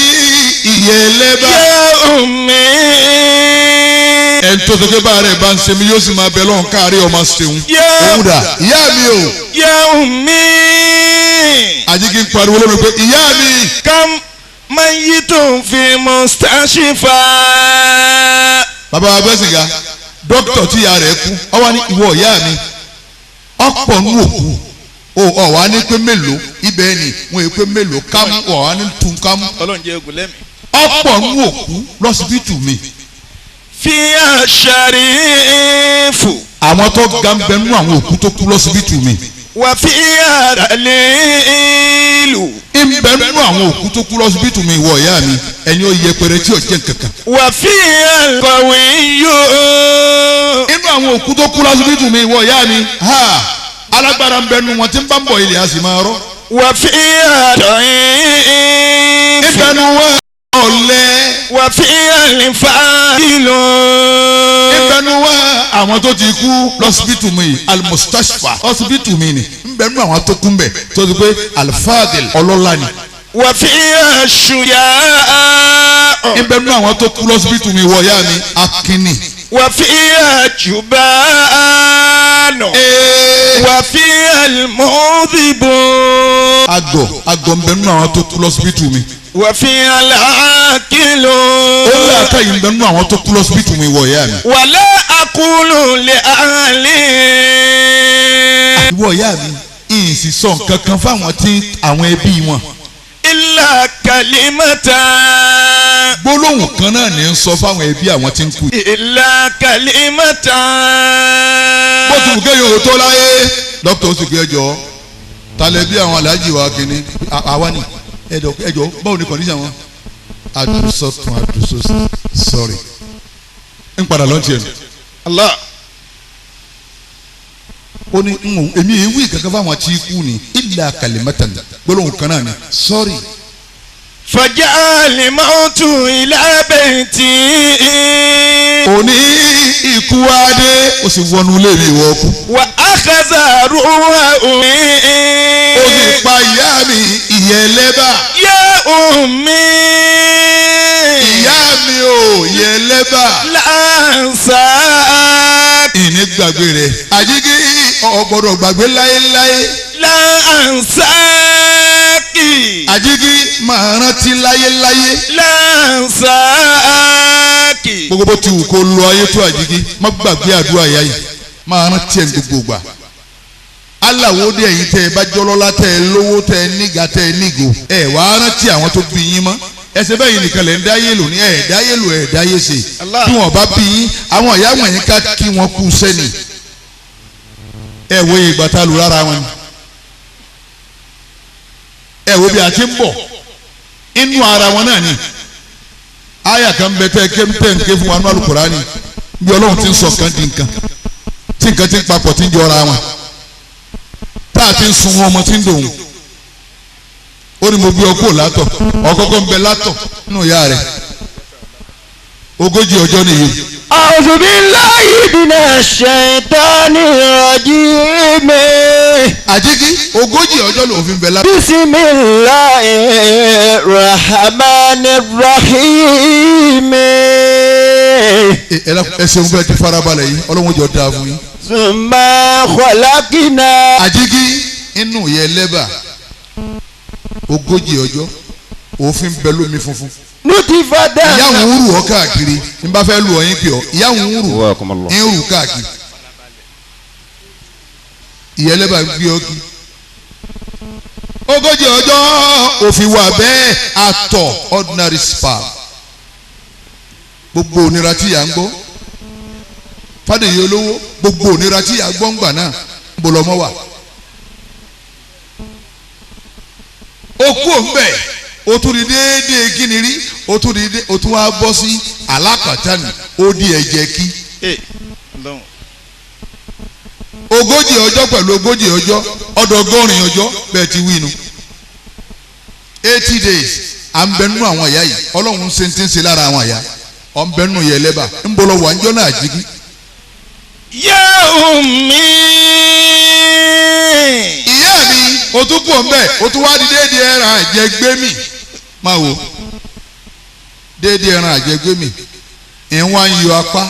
ìyá ẹlẹ́bà. يا أمي. Ẹni tó sọ pé bá rẹ̀ bá ń ṣe mí, yóò sì máa bẹ lọ́hùn káàrí ọmọ ṣeun. Òun dà, ìyá mi o. يا أمي. Àjíkí ń pariwo lórí pé ìyá mi. كم ميت في مستشفى. Bàbá wa gbẹ́sìngà, dókítà tí ìyá rẹ̀ kú, ọ wá ní ìwọ ìyá mi ọ̀pọ̀ nù òkú o, ọ̀ wá ní pé mélòó ibẹ̀ ni wọ́n yẹ pé mélòó kámú, ọ̀ wá ní tún kámú. Ọlọ́run jẹ́ ogun lẹ́mìí. Ọ̀pọ̀ nù òkú lọ́sibítù mi. فيها الشريف. Àwọn tó ga ń bẹ nú àwọn òkú tó kú lọ́sibítù mi. وفيها دليل. Ń bẹ nú àwọn òkú tó kú lọ́sibítù mi, ìwọ ìyá mi, ẹni ó yẹpẹrẹ tí ò jẹ́ nkankan. وفيها القوي. Inú àwọn òkú tó kú lọ́sibítù mi, ìwọ ìyá mi, ha, alágbára ń bẹ nú wọn tí ń bá ń bọ̀, ilẹ̀ á sì máa rọ́. وفيها ضعيف. Ń bẹ nú wọn ọ̀lẹ. وفيها الفاضل. Ń bẹ nú wọn àwọn tó ti kú lọ́sibítù mi, almustashfa, lọ́sibítù mi ni, ń bẹ nú àwọn tó kú mbẹ tó ti pé alfadil, ọlọ́lá ni. وفيها الشجاع. Ń bẹ nú àwọn tó kú lọ́sibítù mi, ìwọ ìyá mi, akínni. وفيها جبان. وفيها المغضب. Àgọ̀, àgọ̀ ń bẹ nú àwọn tó kú lọ́sibítù mi. وفيها العاقل. Ó lé àtàyè ń bẹ nú àwọn tó kú lọ́sibítù mi, ìwọ ìyá mi. ولا أقول لأهلي. Ìwọ ìyá mi, ìyìn sọ nǹkan kan fáwọn tí àwọn ẹbí wọn. إلا كلمة. Gbólóhùn kan náà ní ń sọ fáwọn ẹbí àwọn tí ń kú. إلا كلمة. Bó ti wù kéèyàn ò tó láyé, dókítà ó sì gbé, ẹjọ́ talẹ̀ bí àwọn aláàjì wa kìíní, àwa ni, ẹjọ́ báwo ni condition wọn? Adùsọ̀tún adùsọ̀sì sorry. Ń padà lọ́ntì ẹ̀. Allah. Ó ní ń èmi yìí wí kankan fáwọn tí kú ni illa kalimatan gbólóhùn kan náà ni sorry. فجاء الموت إلى بيتي. Òní ikú wá dé ó sì wọnú ilé mi ìwọ kú. وأخذ روح أمي. Ó sì pa ìyá mi ìyá ẹlẹ́bà. يا أمي. Ìyá mi ò ìyá ẹlẹ́bà. لا أنساك. Ìní gbàgbé rẹ̀. Àjíkí ò gbọ́dọ̀ gbàgbé láéláé. لا أنساك. Àjíkí máa rántí láyéláyé. لا أنساك. Gbogbo bó ti wù kó lọ ayé tó àjíkí má gbàgbé àdúrà ìyá yìí máa rántí ẹ̀ ń gbogbo gbà. Aláwo dé ẹ̀yin tẹ́ ẹ bá jọlọ́lá tẹ́ ẹ lówó tẹ́ ẹ níga tẹ́ ẹ nígo ẹ wàá rántí àwọn tó bí yín mọ́ ẹsẹ̀ bẹ́ẹ̀ yìí nìkan lẹ̀ ń dáyé lò ní ẹ̀ dáyé lò ẹ̀ dáyé ṣe bí wọ́n bá bí yín àwọn ìyá wọ̀nyí ká kí wọ́n kú sẹ́ni ẹ wo ìgbà tá a lò lára wọn ni ẹ wo bí a ti ń bọ̀ inú ara wọn náà ni àyà kan bẹ tẹ́ ké tẹ́ ń ké fún wa ní Al-Kùránì bí Ọlọ́run ti ń sọ kan di nǹkan tí nǹkan ti ń papọ̀ ti ń jọra wọn tá a ti ń sun ọmọ tí ń dòun ó ní mo bí ọkọ látọ̀ ọkọ̀ọ̀kọ̀ ń bẹ látọ̀ nínú ìyá rẹ̀ 40 ọjọ́ nìyí. أعوذ بالله من الشيطان الرجيم. Àjíkí 40 ọjọ́ lòun fi ń bẹ látọ̀. بسم الله الرحمن الرحيم. Ẹ ṣeun bẹ́ẹ̀ ti farabalẹ̀ yìí Ọlọ́run jọ dáa fún yín. ثم خلقنا. Àjíkí inú yẹ lẹ́bà 40 ọjọ́ òfin bẹ lómi funfun. Nutifada. Ìyá òun rù ọ́ káàkiri n bá fẹ́ lu ọ yín pè ọ́ ìyá òun rù ń rù káàkiri. Ìyá ẹlẹ́bà gbé ọ kí. 40 ọjọ́ òfin wà bẹ́ẹ̀ àtọ̀ ordinary sperm. Gbogbo ònira tí ìyá ń gbọ́. Fádèyí olówó gbogbo ònira tí ìyá gbọ́ ń gbà náà ń bọ̀ lọ́mọ wà. Ó kú òun bẹ́ẹ̀ o tún di déédéé kíni rí o tún di dé o tún wá bọ́ sí alákàtàní ó di ẹ̀jẹ̀ kí. 40 ọjọ́ pẹ̀lú 40 ọjọ́ 180 ọjọ́ bẹ́ẹ̀ ti wí nu. 80 days à ń bẹ nínú àwọn ìyá yìí Ọlọ́run ṣe ń ti ń ṣe lára àwọn ìyá ọ̀ ń bẹ nínú yẹ lẹ́bà ń bọ̀ lọ wà ń jọ́ náà jígí. يا أمي. Ìyá mi o tún kú ọ̀nbẹ o tún wá di déédéé ẹran àjẹgbé mi máa wò déédéé ẹran àjẹgbé mi ń wá ń yọ apá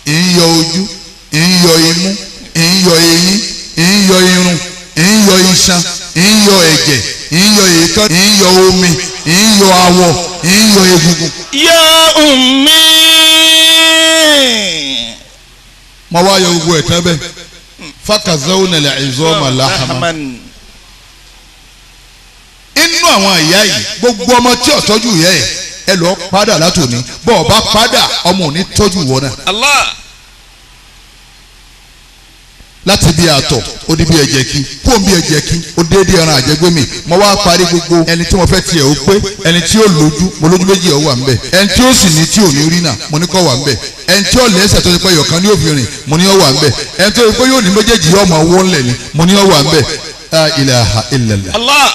ń yọ ojú ń yọ imú ń yọ eyín ń yọ irun ń yọ iṣan ń yọ ẹ̀jẹ̀ ń yọ èékán ń yọ omi ń yọ awọ ń yọ egungun. يا أمي. Mo wá yọ gbogbo ẹ̀ tán bẹ́ẹ̀ fakazawna al-izama lahma. Inú àwọn ìyá yìí gbogbo ọmọ tí ò tọ́jú ìyá yìí ẹ lọ padà látòní bọ́ ọ bá padà ọmọ ò ní tọ́jú ìwọ náà. Allah. Láti bí àtọ̀ ó di bí ẹ̀jẹ̀ kí kó ń bí ẹ̀jẹ̀ kí ó déédéé ẹran àjẹgbé mi mo wá parí gbogbo ẹni tí mo fẹ́ tiẹ̀ ó pé ẹni tí ó lójú mo lójú méjì ó wà ń bẹ̀ ẹni tí ó sì ní tí ò ní rí náà mo ní kó wà ń bẹ̀ ẹni tí ó lẹ́sẹ̀ tó ti pẹ́ yọ̀kan ní òfin rìn mo ní ó wà ń bẹ̀ ẹni tó ti pé yóò ní méjèèjì yóò mọ owó ńlẹ̀ ni mo ní ó wà ń bẹ̀ la ilaha illallah. Allah.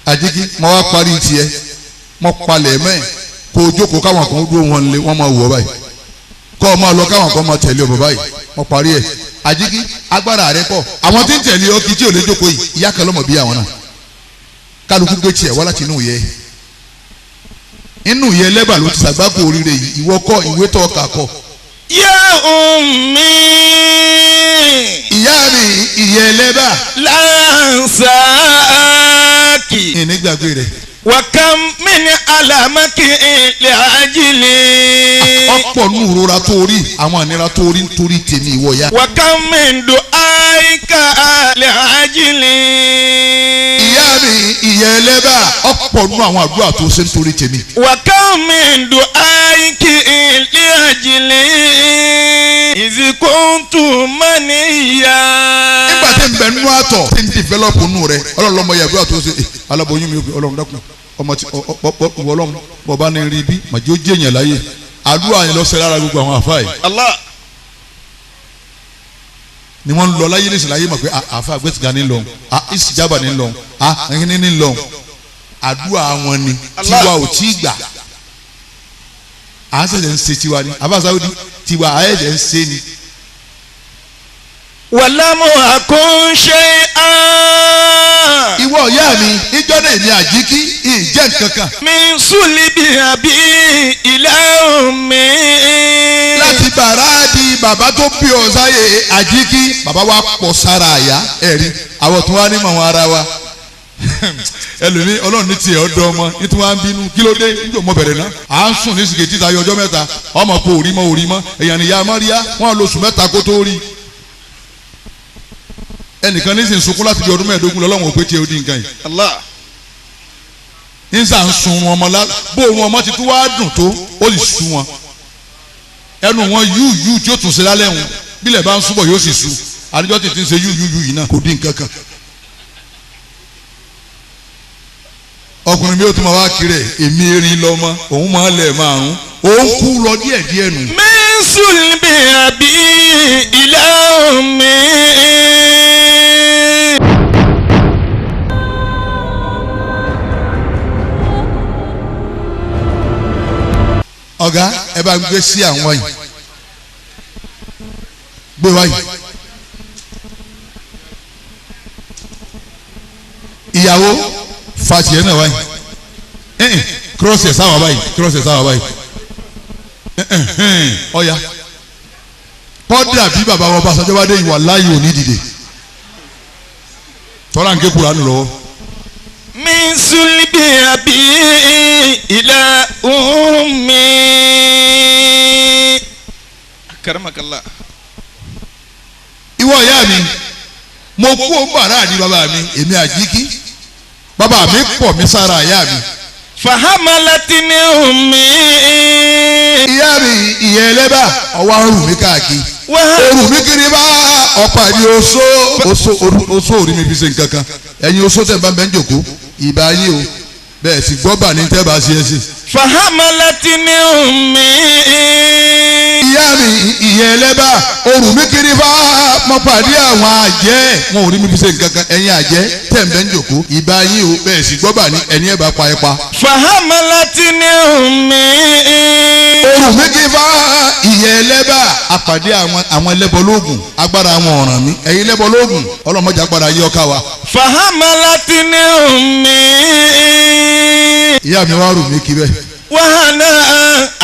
Àjíkí mo wá parí tiẹ̀ mo palẹ̀ mẹ́ kó o jókòó káwọn kan dúró wọn lé wọn máa wọ̀ báyìí kọ́ ọ máa lọ káwọn kan máa tẹ̀lé ọ bọ̀ báyìí mo parí ẹ̀. Àjíkí agbára rẹ pọ̀ àwọn tí ń tẹ̀lé ọ kí tí ò lè jókòó yìí ìyá kan lọ́mọ bí àwọn náà kálukú gbé tiẹ̀ wá láti inú yẹ inú yẹ lẹ́bà ló ti sàgbákò oríire yìí ìwọ kọ́ ìwé tó ọkà kọ. يا أمي. Ìyá mi ìyẹ lẹ́bà. لا أنساك. Ìní gbàgbé rẹ̀. وكم من ألمك لأجلي. Ọ̀pọ̀ nù ìrora tó rí àwọn ìnira tó rí nítorí tèmi ìwọ ya. وكم من دعائك لأجلي. Ìyá mi ìyá ẹlẹ́bà ọ̀pọ̀ nù àwọn àdúrà tó ṣe nítorí tèmi. وكم من دعائك لأجلي. إذ كنت منيا. Nígbà tí ń bẹ nú àtọ̀ tí ń dìvẹ́lọ́pù nù rẹ ọlọ́run lọ́mọ yàgbé àtọ̀ ṣe aláboyún mi ọlọ́run dákun ọmọ tí ọlọ́run bọ̀bá ní rí bí màjí ó jẹ̀yàn láyé àdúrà yẹn lọ sẹ́ lára gbogbo àwọn àfa yìí. Ni wọ́n lọ láyé nísìnyí láyé mọ̀ pé àfa àgbẹ̀sìgá ní lọ ìsìjábà ní lọ ẹ̀hìn ní lọ àdúrà wọn ni tiwa ò tí gbà à ń ṣẹ̀ṣẹ̀ ń ṣe tiwa ni àfa Sáúdí tiwa à ẹ̀ṣẹ̀ ń ṣe ni. Wàlámù àkúnṣe á. Ìwọ ìyá mi ìjọ náà èmi àjíkí ìjẹ́ nǹkankan. Mi súlì bí àbí ilé mi. Láti bàrá di bàbá tó bí ọ sáyé àjíkí bàbá wa pọ̀ sára àyà ẹ̀rí àwọn tó wá ní màwọn ara wa. Ẹlòmí ọlọ́run ní tiẹ̀ ọ̀dọ́ ọmọ ní tí wọ́n á ń bínú kí ló dé níjọ́ mọ bẹ̀rẹ̀ náà. À ń sùn ní sìgè títa ayọ̀ ọjọ́ mẹ́ta ọmọ kò rí mọ́ ò rí mọ́ èèyàn nìyá mọ́ríyá wọ́n lóṣù mẹ́ta kó tó rí. Ẹnìkan ní sì ń sunkún láti di ọdún 15 lọ́lọ́run ò pé tiẹ̀ ó di nǹkan yìí. Ní sà ń sun wọn ọmọ lá bó wọn ọmọ ti tún wá dùn tó ó sì sun wọn. Ẹnu wọn yú tí ó tún ṣe lálẹ́ wọn bílẹ̀ bá ń súbọ̀ yóò sì su àdíjọ́ tí ti ń ṣe yú yìí náà kò dín nǹkan kan. Ọkùnrin mi ò tún máa wá kiri ẹ̀ èmi erin lọ́mọ òun máa lẹ̀ márùn-ún òun kú lọ díẹ̀ díẹ̀ nù. Mi súlì bí àbí ilé mi. Ọ̀gá ẹ bá gbé sí àwọn yìí gbé wáyìí ìyàwó fàtìyẹ náà wáyìí kírọ́ọ̀sì ẹ̀ sáwà báyìí kírọ́ọ̀sì ẹ̀ sáwà báyìí ọ̀ya kọ́dà bí bàbá wọn bá sọjọ́ bá dé ìwà láàyè òní dìde tọ́lá ń ké Kùránì lọ́wọ́. Mi súlì bí àbí ilé mi. Karamakallah. Ìwọ ìyá mi mo kú òun bàrà àdí bàbá mi èmi àjíkí bàbá mi pọ̀ mi sára ìyá mi. Fahamalatini ummi. Ìyá mi ìyá ẹlẹ́bà ọwọ́ arùn mi káàkiri. Orù mi kiri bá ọ̀pá ní oṣó oṣó orí mi fi ṣe nǹkan kan. Ẹ̀yin oṣó tẹ̀ bá ń bẹ́ ń jòkó ìbá yín o bẹ́ẹ̀ sì gbọ́ bà ní tẹ́ bá ṣe é sí. Fahamalatini ummi. Ìyá mi ìyá ẹlẹ́bà orù mi kiri bá mo pàdé àwọn àjẹ́ wọn ò rí mi fi ṣe nǹkan kan. Ẹ̀yin àjẹ́ tẹ̀ ń bẹ́ ń jòkó ìbá yín o bẹ́ẹ̀ sì gbọ́ bà ní ẹni ẹ̀ bá pa ẹ pa. Fahamalatini ummi. Orù mi kiri bá ìyá ẹlẹ́bà àpàdé àwọn ẹlẹ́bọ lóògùn agbára àwọn ọ̀ràn mi ẹ̀yin ẹlẹ́bọ lóògùn ọlọ́mọdé agbára yí ọká wa. Fahamalatini ummi. Ìyá mi wá rù mí kí bẹ́ẹ̀. Wàhánà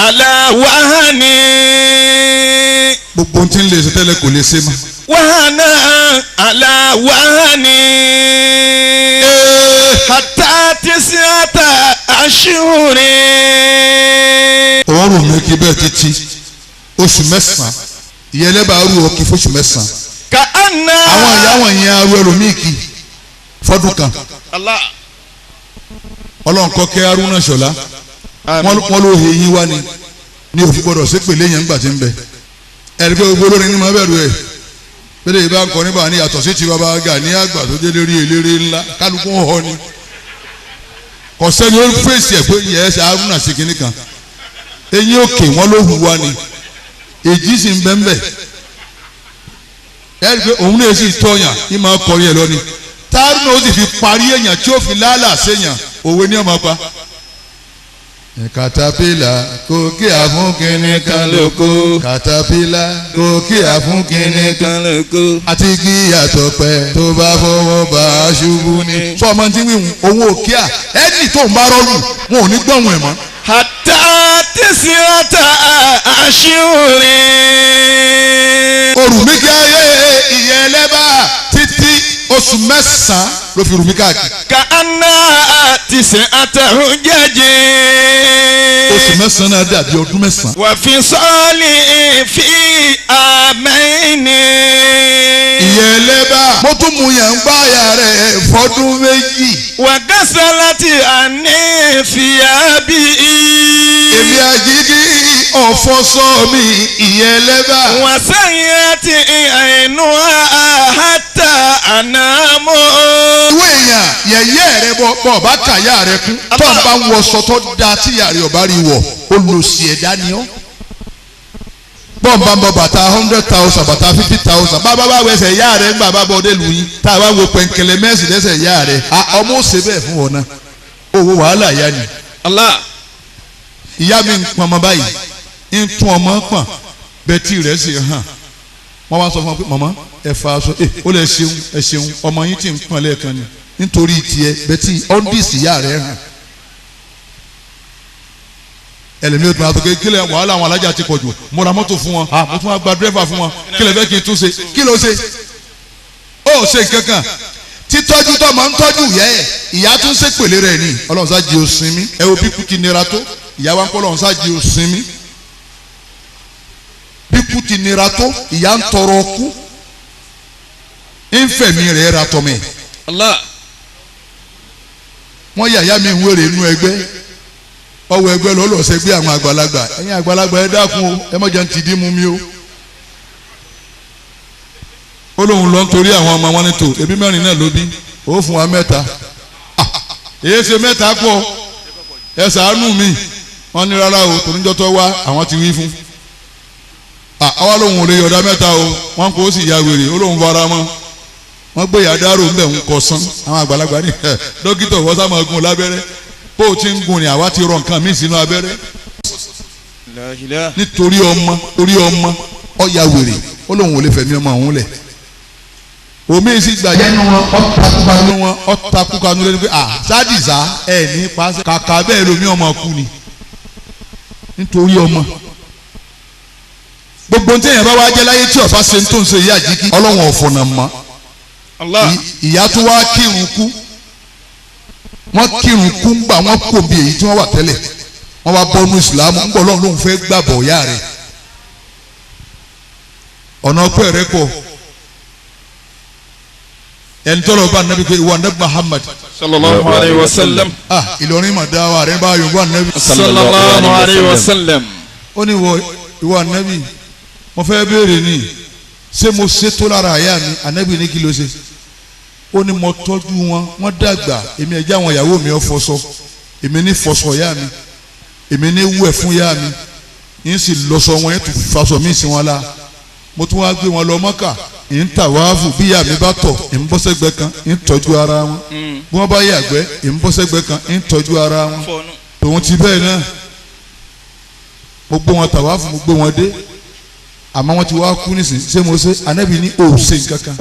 àlà wàhánì. Gbogbo ohun tí ń lè ṣe tẹ́lẹ̀ kò lè ṣe mọ́. Wàhánà àlà wàhánì. Hatta tis'ata ashhuri. Òun rù mí kí bẹ́ẹ̀ títí oṣù mẹ́sàn-án ìyẹn lẹ́bàá rú ọ kí fóṣù mẹ́sàn-án. Ka anna. Àwọn ìyá wọn yẹn arú ẹlòmíì kì fọ́dún kan. Ọlọ́run kọ́ kẹ́ Haruna Ṣọlá wọ́n ló he yín wá ni ní òfin gbọ́dọ̀ sépèlé yẹn ńgbà tí ń bẹ. Ẹ̀rí pé gbogbo olórin ní ma bẹ̀rù ẹ̀ bẹ́ẹ̀ yìí bá ń kọ́ nígbà ní yàtọ̀ sí ti bàbá Gani àgbà tó dé lérí eléré ńlá kálukú ń họ ni. Kò sẹ́ni ó fèsì ẹ̀ pé yẹ ẹ́ sẹ́ Haruna sí kinní kan eyín òkè wọ́n ló hu wá ni èjì sì ń bẹ́ńbẹ́. Ẹ̀rí pé òun náà sì tọ̀yàn ní máa kọrin ẹ̀ lọ ni Haruna ó sì fi parí èèyàn tí ó fi lálà séèyàn òwe ní ọmọ pa. Katapila kò kí àfúnkìnní kan lóko. Katapila kò kí àfúnkìnní kan lóko. Àti kí àtọ̀pẹ́ tó bá fọwọ́ bá a ṣubú ni. Sọ ọmọ tí wíwùn owó kíá ẹni tó ń bá rọ́ọ̀lù wọn ò ní gbọ̀wọ̀n ẹ̀ mọ́. Hatta tis'ata ashhuri. Orù mi kí ayé ìyẹn ẹlẹ́bà títí oṣù mẹ́sàn-án ló fi rù mí káàkiri. Ka anna tis'ata hujaji. Oṣù mẹ́sàn-án náà dàbí ọdún mẹ́sàn-án. Wa fi sọ́ọ̀lì fi àmẹ́ni. Ìyẹn ẹlẹ́bà mo tún mú yẹn ń gbáyà rẹ̀ fọdún méjì. Wa ghasalati àní fìyàbí. Èmi àjíkí ọ̀fọ́sọ́ mi ìyẹn ẹlẹ́bà. Wa sẹ́yìn àti àìnú àhátà أنام. Ìwé èèyàn yẹ̀yẹ́ rẹ bọ̀ bá kà yá rẹ kún tó ń bá ń wọṣọ tó da tí ìyá rẹ ọba rí wọ̀ olùsí ẹ̀dá ni ọ́. Bọ́ǹbà ń bọ bàtà 100,000 bàtà 50,000 bá bá bá wẹsẹ̀ ìyá rẹ ńgbà bá bọ́ ọdẹ lù yín tá a bá wo pẹ̀ǹkẹ̀lẹ̀ mẹ́sì lẹ́sẹ̀ ìyá rẹ ọmọ ó ṣe bẹ́ẹ̀ fún wọn náà owó wàhálà ìyá ni. Ìyá mi ń pọn ọmọ báyìí ń tún ọmọ pọ̀n bẹ́tì rẹ̀ sì hàn wọ́n wá sọ fún ọ pé màmá ẹ fa aṣọ ẹ ó lẹ ṣeun ẹ ṣeun ọmọ yín ti ń pọn lẹ́ẹ̀kan ni nítorí tiẹ̀ bẹ́tì ọ́ndìsì ìyá rẹ̀ hàn. Ẹlẹ́mi ò tún àtọ́kẹ́ kílẹ̀ wàhálà àwọn alájà ti pọ̀jù mo ra mọ́tò fún wọn mo tún wá gba dírẹ́fà fún wọn kílẹ̀ fẹ́ kí n tún ṣe kí ló ṣe ó ṣe kankan títọ́jú tó máa ń tọ́jú ìyá ẹ̀ ìyá tún ṣe pèlè rẹ̀ ni Ọlọ́run sá jí o sinmi ẹ wo bí kú ti nira tó ìyá wa ń kọ́ Ọlọ́run sá jí o sinmi bí kú ti nira tó ìyá ń tọrọ kú ń fẹ̀mí rẹ̀ ra tọmẹ. Wọ́n yàyà mi ń wèrè inú ẹgbẹ́ ọwọ́ ẹgbẹ́ lọ lọ sẹgbẹ́ àwọn àgbàlagbà ẹ̀yin àgbàlagbà ẹ dákun o ẹ má jẹ́ ń tìdí mú mi o. Ó lóun lọ nítorí àwọn ọmọ wọn ní tò ebi mẹ́rin náà ló bí ó fún wa mẹ́ta èyí ṣe mẹ́ta pọ̀ ẹ ṣàánú mi wọ́n ní rárá o tòníjọ́ tó wá àwọn ti wí fún. Àwa lóun ò lè yọ̀dá mẹ́ta o wọ́n kò sì ya wèrè ó lóun fara mọ́ wọ́n gbé yàdárò ńbẹ̀ ń kọ sán àwọn àgbàlagbà ní dókítà wọ́n sá máa gún lábẹ́rẹ́ bó o ti ń gun ni àwa ti rọ nǹkan míì sínú abẹ́rẹ́ nítorí ọmọ orí ọmọ ọ̀ya wèrè ó lóun ò lè fẹ̀mí ọmọ òun lẹ̀ omi sì gbà yẹnu wọn ọ̀takùkanu wọn ọ̀takùkanu lẹ́nu pé à sádìsá ẹ̀ ní paṣẹ kàkà bẹ́ẹ̀ lomi ọmọ kú ni nítorí ọmọ gbogbo ní tẹ̀yìn bá wá jẹ́ láyé tí ọba ṣe ń tó ń ṣe yí àjíkí ọlọ́wọ̀n ọ̀fọ̀nà mọ́ ìyá tó wá kírun kú wọ́n kírun kú ń gbà wọ́n kò bí èyí tí wọ́n wà tẹ́lẹ̀ wọ́n wá bọ́nú ìsìlámù ń bọ̀ lọ́run lóun fẹ́ gbàbọ̀ ọ̀yá rẹ̀ ọ̀nà ọpẹ́ rẹ̀ kọ ẹni tọ́lọ̀ bá nàbí pé ìwà nàbí Muhammad sallallahu alayhi wa sallam. Ìlọrin mà dá wa rẹ̀ bá yorùbá nàbí sallallahu alayhi wa sallam. Ó ní ìwà nàbí mo fẹ́ béèrè ni ṣé mo ṣe tó lára àyà mi ànábì ní kí ló ṣe ó ní mo tọ́jú wọn wọ́n dàgbà èmi ẹ̀jẹ̀ àwọn ìyàwó mi ò fọṣọ èmi ní fọṣọ ìyá mi èmi ní wẹ̀ fún ìyá mi ń sì lọ́sọ wọn yẹn tún faṣọ mi sí wọn la mo tún wá gbé wọn lọ Mọ́kà ń tà wáàfù bí ìyá mi bá tọ̀ ń bọ́ sẹ́gbẹ́ kan ń tọ́jú ara wọn bí wọ́n bá yàgbẹ́ ń bọ́ sẹ́gbẹ́ kan ń tọ́jú ara wọn tòun ti bẹ́ẹ̀ náà mo gbé wọn tà wáàfù mo gbé wọn dé àmọ́ wọ́n ti wá kú nísìnyí ṣé mo ṣe Ànábì ní ò ṣe nǹkan kan.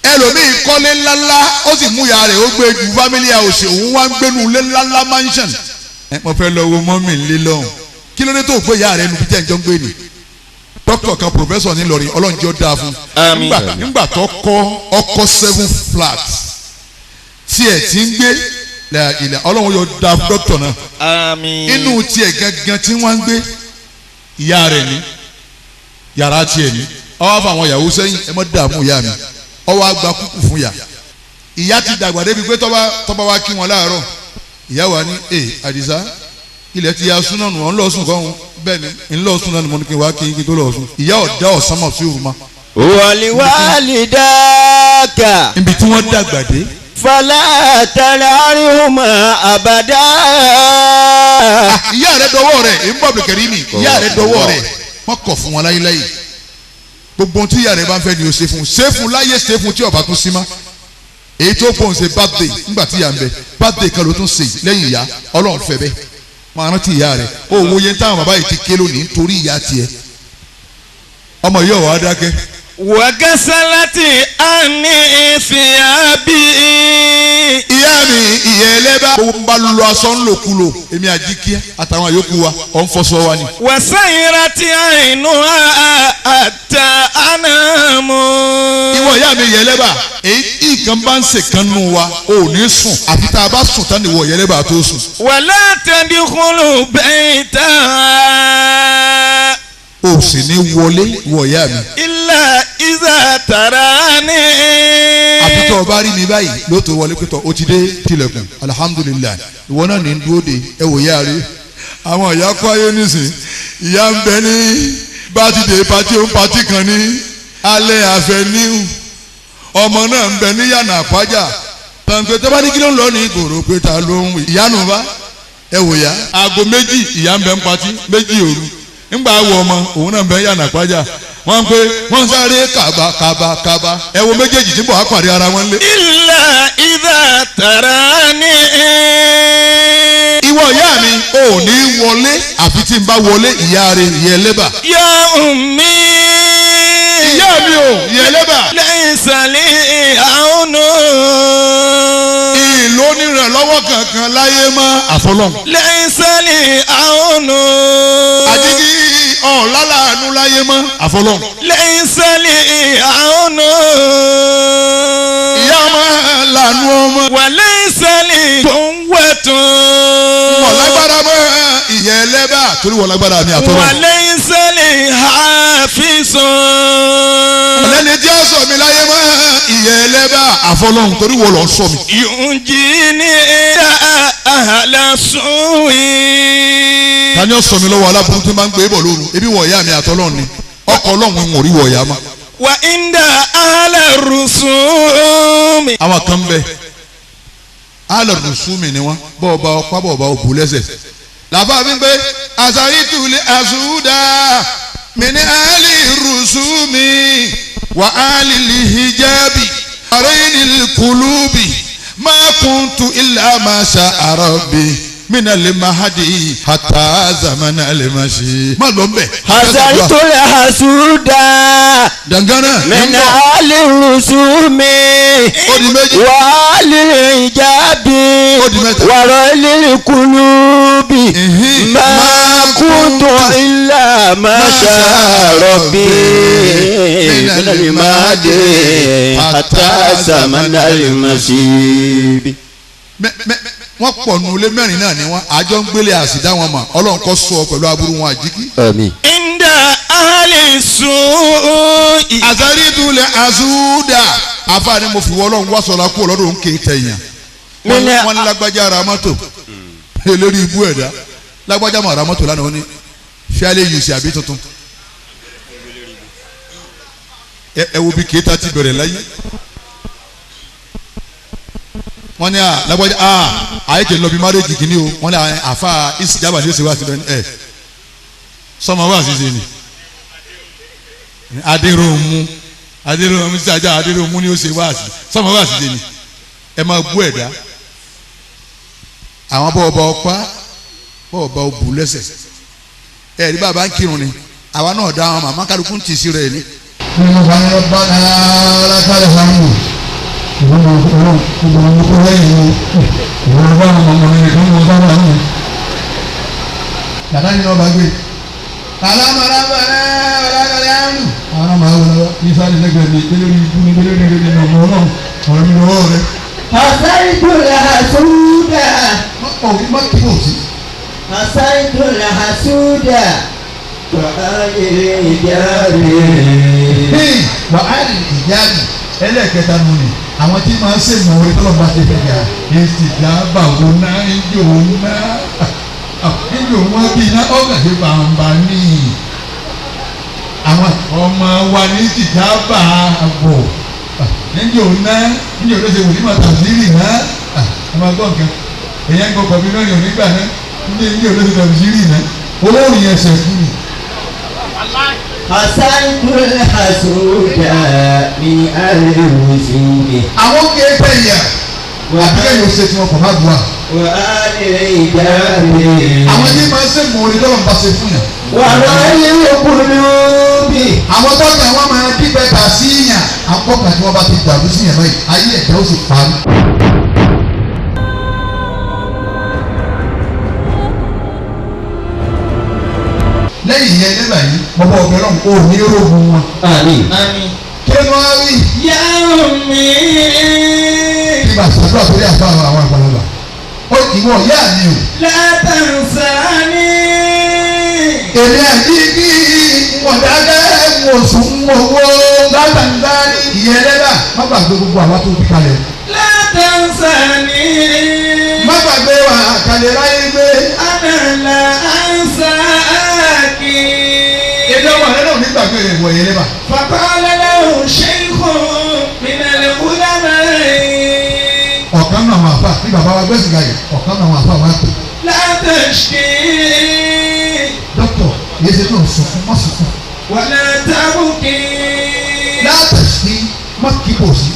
Ẹlòmíì kọ́lé ńláńlá ó sì mú ìyá rẹ̀ ó gbé ju family house òun wá ń gbénu ilé ńláńlá mansion. Ẹ mo fẹ́ lọ wo mọ́mì ńlé lọ́hùn kí ló dé tó gbé ìyá rẹ̀ nu bíjẹ́ ìjọ ń gbé ni. Dókítà kan professor nílọrin ọlọ́njẹ́ ó dáa fún un nígbà tó kọ́ ọkọ́ 7 flats tí ẹ̀ ti ń gbé ilẹ̀ ọlọ́run yóò dáa fún dókítà náà inú tiẹ̀ gangan tí wọ́n ń gbé ìyá rẹ̀ ní yàrá tiẹ̀ ní ọwọ́ fún àwọn ìyàwó sẹ́yìn ẹ má dààmú ìyá mi ọwọ́ àgbà kúkú fún yà ìyá ti dàgbà débi pé tọ́ba wa kí wọn láàárọ̀ ìyá wa ní ẹ Àdìsá ilẹ̀ ti ya súná nù ọ̀ ń lọ sùn kọ́hún bẹ́ẹ̀ ni ń lọ sùn náà ni mo ní kí n wá kí n kí n tó lọ sùn ìyá ọ̀dá ọ̀sán mọ̀ sí òun ma. Wàlíwàlídàkà. Ibi tí wọ́n dàgbà dé. Fàlà tàlárìhùmà àbàdà. Ìyá rẹ dọwọ́ rẹ̀ ń bọ̀ bìkẹ́rì mi ìyá rẹ dọwọ́ rẹ̀ wọ́n kọ̀ fún wọn láyéláyé gbogbo ohun tí ìyá rẹ bá ń fẹ́ ni o ṣe fún ṣe fún láyé ṣe fún tí ọba tún sí mọ́ èyí tó pọ̀ ń ṣe birthday nígbà tí ìyá ń bẹ birthday kan ló tún ṣe lẹ́yìn ìyá ọlọ́run fẹ́ bẹ́ẹ̀ máa rántí ìyá rẹ ó wo yẹn táwọn bàbá yìí ti ké lónìí nítorí ìyá tiẹ̀ ọmọ yìí ọ̀wá dákẹ́. Wàgásálátì àní ìfìyàbí. Ìyá mi ìyá ẹlẹ́bà ó ń bá lọ aṣọ ńlòkulò èmi àjíkíá àtàwọn àyókù wa ọ̀ ń fọṣọ wa ni. Wàsáyìnrà tí àìnú àtà ànàmú. Ìwọ ìyá mi ìyá ẹlẹ́bà èyí nǹkan bá ń ṣèkan nù wa ò ní sùn àfi tá a bá sùn tán ìwọ ìyá ẹlẹ́bà tó sùn. Wàlá tadkhulu bayta. O sì ní wọlé wọ ìyá mi. Ilà ìzà tàrà ní. Àfi tó o bá rí mi báyìí ló tó wọlé pé tọ́ o ti dé tilẹ̀kùn alihamudulilayi ìwọ náà ní dúró de ẹ wò yá rí. Àwọn ìyá kọ́ ayé nísìn Ìyá ń bẹ ní bátidé pati ó ń pati kan ní alẹ́ àfẹníhù. Ọmọ náà ń bẹ ní yànnà àpájà. Tàǹpẹ̀ tó bá ní kí ló ń lọ ní ìgboro pé ta ló ń wí. Ìyá nù bá ẹ wò yá. Aago 2 ìyá ń bẹ ń pati 2 òru. Ńgbà wọ ọmọ òun náà ń bẹ yànnà àpájà. Wọ́n ń pé wọ́n sáré kàbà kàbà kàbà. Ẹ wo méjèèjì tí bọ̀ á pàdé ara wọn lé. Illa idha tarani. Ìwọ ìyá mi ò ní wọlé àfi tí n bá wọlé ìyá rẹ ìyá ẹlẹ́bà. Ya ummi. Ìyá mi ò ìyá ẹlẹ́bà. Laysa li aunu. Ìlú onírànlọ́wọ́ kankan láyé mọ́ àfọlọ́n. Laysa li aunu. Àjíkí ọ̀làlàánú láyé mọ́ àfọlọ́n. Laysa li aunu. Ìyá ọmọ lànú ọmọ. Wa laysa li quwwatun. Wọ́n lágbára mọ́ ìyá ẹlẹ́bà torí wọ́n lágbára mi àtọ́rọ̀. Wa laysa li hafizun. Ọ̀lẹ́ni tí ó sọ mi láyé mọ́ ìyá ẹlẹ́bà àfọlọ́n torí wọ́n lọ sọ mi. Yunjini ahla su'i. Ta ni ó sọ mi lọ́wọ́ aláburú tí máa ń gbé bọ̀ lóru? Ebi wọ̀ ìyá mi àtọ́lọ́run ni. Ọkọ̀ ọlọ́run ń rí wọ̀ ìyá ma. Wa inda ahla rusumi. Àwọn kan bẹ ahla rusumi ni wọn bọ́ọ̀ba ọ̀pá bọ́ọ̀ba òbú lẹ́sẹ̀. Làbá mi pé àṣàyítùlẹ̀ àṣùdà mi ní ahli rusumi wà ahli hijabi àrẹ́yìn kulubi ma kuntu illa ma sha'a rabbi mina le mahadi hata zamana le masi. Má lọ bẹ. Hasaitul hasuda. Dangana. Min ali rusumi. Ó di méjì. Wa ali hijabi. Ó di mẹ́ta. Wa ra'il kulubi. Ma kuntu illa ma sha'a rabbi. Mina le mahadi hata zamana le masi. Wọ́n pọ̀ nù ilé mẹ́rin náà ni wọ́n àjọ ń gbélé àsìdá wọn mọ̀ ọlọ́run kọ́ sọ pẹ̀lú aburú wọn àjíkí. Àmín. Inda ahli su'i. Àsárítulẹ̀ àsúdà àfààní mo fi wọ́ ọlọ́run wá sọ̀rọ̀ kú ọlọ́dún ń ké tẹ̀yàn. Wọ́n ní lágbájá ra mọ́tò elórí ibú ẹ̀dá lágbájá mọ̀ ra mọ́tò lánàá ó ní fíálẹ̀ yìí sí àbí tuntun. Ẹ wo bí kéétà ti bẹ̀rẹ̀ láyé. Wọ́n ní lágbájá àyè kì í lọ bí márèjì kìíní o wọ́n ní àfa ìsìjábà ní oṣù wa ti lọ ní ẹ sọmọ wa ṣiṣẹ ni adéròmù adéròmù sísàjà adéròmù ní oṣù wa sí sọmọ wa ṣiṣẹ ni ẹ máa bú ẹ̀dá àwọn bọ́ọ̀bà ọ̀pá bọ́ọ̀bà òbú lẹ́sẹ̀ ẹ̀ ní bàbá ń kírun ni àwa náà dá àwọn màmá kálukú ń tì sí rẹ̀ ni. Dàdá ni ọba gbé. Alámọ̀lámọ̀ ọ̀làkàlẹ̀ àrùn. Àwọn ọmọ àwọn ọmọ ní sáré lẹ́gbẹ̀ẹ́ mi, pé lórí ikú ni pé lórí ìrìn ọmọ ọlọ́run, ọ̀rọ̀ mi lọ́wọ́ rẹ. Hasaitul hasuda. Má kí wò sí. Hasaitul hasuda. Wa alil hijabi. Wa alil hijabi. Ẹlẹ́ẹ̀kẹta nù ni àwọn tí máa ń sèmọ̀ orí tọ́lọ̀ bá ti fẹ̀yà èsì ìjábà wo náà ń jò náà ń jò wọ́n bí iná ọ̀gá ṣe bàǹbà ní àwọn ọmọ wa ní ìjábà àbò ń jò náà ń jò ló ṣe wòlíì máa tàbísírì náà ẹ máa gbọ́ nǹkan èyàn ń gbọ́kọ̀ bí mẹ́rin onígbà náà ń jò ló ṣe tàbísírì náà olóòrìn ẹsẹ̀ fún mi. Hasaitul hasuda min ahli rusumi. Àwọn kéèké yà àbíkẹ́ yóò ṣe tí wọn kò má bu wa. Wa alil hijabi. Àwọn tí máa ń ṣe mọ̀ orí tọ́lọ̀ ń bá ṣe fún yàn. Wa ra'il qulubi. Àwọn tọ́jà wọn máa dípẹ́ ta sí yàn. Àkọ́kọ́ tí wọ́n bá ti dàrú sí yàn báyìí, ayé ẹ̀dá ó sì parí. Lẹ́yìn ìyẹn nígbà yìí mo bọ́ ọ̀bẹ náà kó ní rógun wọn. Àmín. Kí ló wá rí? Ya ummi. Kí bá ṣàdúrà sórí àfa àwọn àgbàlagbà. Ó ìwọ ìyá mi o. La tansani. Èmi àti kí wọ̀dágẹ́ wòsùn owó látàndá ìyẹn lẹ́bà má gbàgbé gbogbo àwa tó fi kalẹ̀. La tansani. Má gbàgbé wa kalẹ̀ láyé gbé. Ana la ansaki. rẹ̀ wọ̀ yẹn lẹ́bà. فقال له شيخ من العلماء Ọ̀kan náà àwọn àfa ní bàbá wa gbẹ́sìn gàyè, ọ̀kan náà àwọn àfa wa pè. لا تشكي Dókítà yìí ṣe tó ń sunkún, má sunkún. ولا تبكي. Látàṣí má kí kò sí,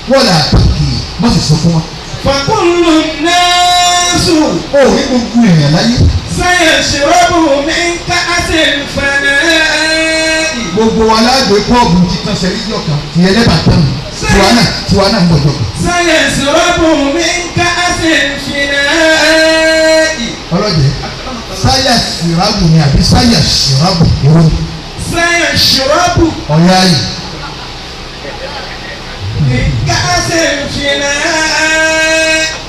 wọ́n là tàkì má sì sunkún mọ́. فكل الناس Ó rí gbogbo èèyàn láyé. سيشرب من كأس الفناء. Gbogbo wa lágbè kọ́ọ̀bù títàn sẹ́rí jọ̀kan ti ẹlẹ́bà tán tiwa náà, tiwa náà ń bọ̀ jọ̀kan. سيشرب من كأس الفناء. Ọlọ́jẹ̀ sáyà sìrábù ni àbí sáyà sìrábù ìwọ ni سيشرب ọ̀yá yìí. من كأس الفناء.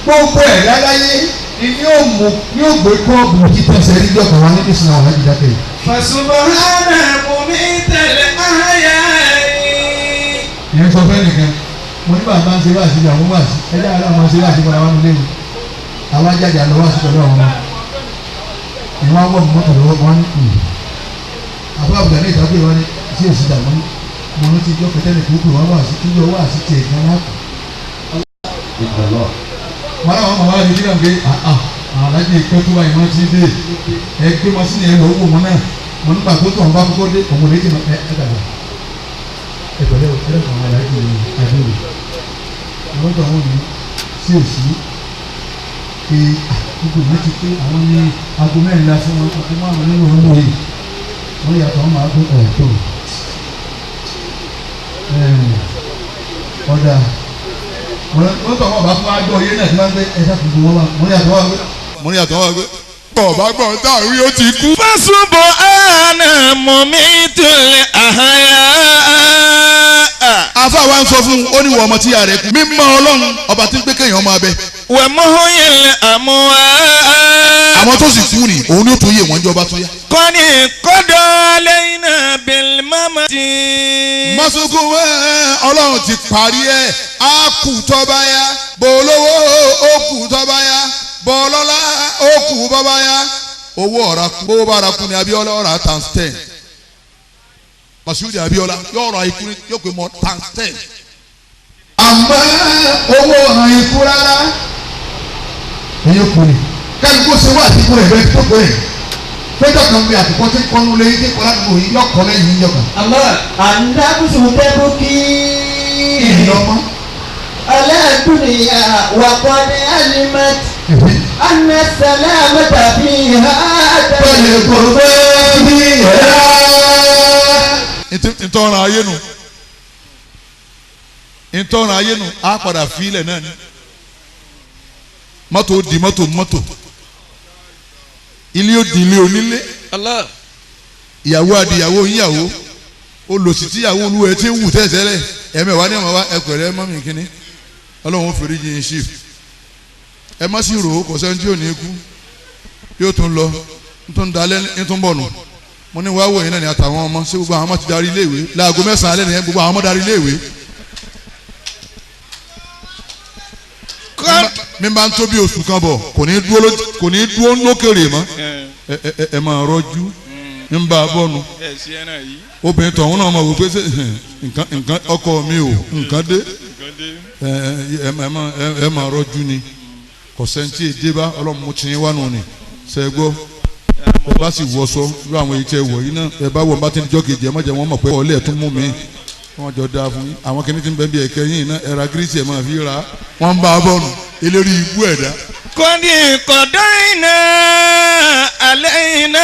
Gbogbo ẹ̀ láláyé ni yóò mú yóò gbé kọ́ọ̀bù títàn sẹ́rí jọ̀kan wá ní ìsìn àwọn alájí dákẹ́ yìí. فسبحان مميت الأحياء. Ìyẹn sọ fẹ́ nìkan, mo ní bàbá ń ṣe wá sí àwọn wá sí ẹjẹ́ àlọ́ àwọn ṣe wá sí padà wá nílé o, àwọn ajáde àlọ́ wá sí pẹ̀lú àwọn ọmọ ìwọ́n wọ̀ mọ́tò lọ́wọ́ wọn ní kù àbúrò àbúrò ní ìtàkùn ìwọ́n ní sí òsì dàgbọ́n ní mo ní ti jọ́ pẹ̀tẹ́lẹ̀ kúkú wọn wá sí kíjọ wá sí tiẹ̀ gan láàpù. Wọn làwọn màmá mi nígbà pé àà alájí ìpẹ́ tó wáyé wọn ti dé, ẹ gbé wọn sí ní ẹ lọ́wọ́ wọn náà. Mo nígbà tó tọ̀ ń bá kókó dé òun lè ti ẹ ẹ dàgbà ẹ pẹ̀lẹ́ o, ẹ dàgbà àwọn alájí àdúrà lọ́dọ̀ àwọn mi sí òsì pé gbogbo ìwé ti pé àwọn ní aago 4 la fún wọn, aago 5 nínú òun yìí wọ́n yàtọ̀ wọn máa gbé ẹ̀ tó ọ̀dà wọ́n tọ̀ wọ́n bá fún wa gbọ́ iye náà tí wọ́n gbé ẹ̀dá gbogbo wọn wá wọ́n yàtọ̀ wọn gbé. Mo ní yàtọ̀ wọn gbé bọ̀ bá gbọ́ tá a rí ó ti kú. فسبحان مميت الأحياء. Àfa wa ń sọ fún un, ó ní wọ ọmọ tí ìyá rẹ̀ kú mímọ́ Ọlọ́run ọba tí ń pé kéèyàn máa bẹ. ومحيي الأموات. Àwọn tó sì kú ni òun ní ó tún yé wọn jọba tó yá. قد قضى علينا بالممات. Mọ́sùnkún wẹ́ Ọlọ́run ti parí ẹ̀, á kù tọ́ba yá, bọ́ọ̀lọ́wọ́ ó kù tọ́ba yá, bọ́ọ̀lọ́lá ó kù bọ́ba yá. Owó ọ̀rá kú, owó bá ra kú ni Abíọ́lá ọ̀rá times 10. Masudi Abíọ́lá yóò ra ikú yóò pé mọ́ times 10. Àmọ́ owó ọ̀ràn ikú rárá. Ẹ̀yin kù ni kálukú ṣe wá àtìkú rẹ̀ bẹ́ẹ̀ tó pé fẹ́jọ́ kan bí àtìkọ́ tí kọ́nu lé ní kọ́lá dùgbò yìí yọ kọ́ lẹ́yìn yíyọ kan. Allah andabusu tẹ́bùkì. Ìlọmọ. Aládùnìyà wà kọ́ni alimat. Anna salamata fiha. Tẹ̀lé kò fẹ́ bí yẹra. Ntọ́ran ayé nu, ntọ́ran ayé nu, á padà fílẹ̀ náà ni. Mọ́tò di mọ́tò mọ́tò, ilé ó di ilé onílé, ìyàwó adìyàwó ìyàwó, olùsí tíyàwó olúwẹ̀ tí ń wù tẹ́tẹ́lẹ̀ ẹ̀mẹ̀wá ní ọmọ wa ẹ̀kọ́rẹ́ mọ́mí kínní Ọlọ́run fèrè jìn sí ẹ má sì rò ó, kò sẹ́ni tí ò ní kú, yóò tún lọ ń dalẹ́ ń tún bọ̀ nù. Mo ní wàá wò yín náà ní àtàwọn ọmọ sí gbogbo àwọn ọmọ ti darí iléèwé láago 9 alẹ́ nìyẹn, gbogbo àwọn ọmọ darí iléèwé. Mi máa ń tó bí oṣù kan bọ̀, kò ní dúró lókèrè mọ́, ẹ máa rọ́jú ń bá a bọ̀ nù. Obìnrin tọ̀hún náà máa wò pé nǹkan ọkọ mi ò nǹkan dé, ẹ máa rọ́jú ni, kò sẹ́ńtì èdè bá Ọlọ́run mo ti yín wá nù ni sẹ́gbọ́. Ẹ bá sì wọṣọ irú àwọn èyí tẹ wọ̀ yìí náà, ẹ bá wọ̀ bá ti ń jọ́ kejì ẹ má jẹ́ wọ́n mọ̀ pé ọ̀lẹ́ tún mú mi wọ́n jọ dáa fún yín. Àwọn kìíní ti ń bẹ bí ẹ̀kẹ́ yín náà, ẹ̀ra gírísì ẹ̀ máa fi ra wọ́n ń bá a bọ̀ nù eléré ibú ẹ̀dá. Kọ́ni kọ̀dọ̀ iná alẹ́ iná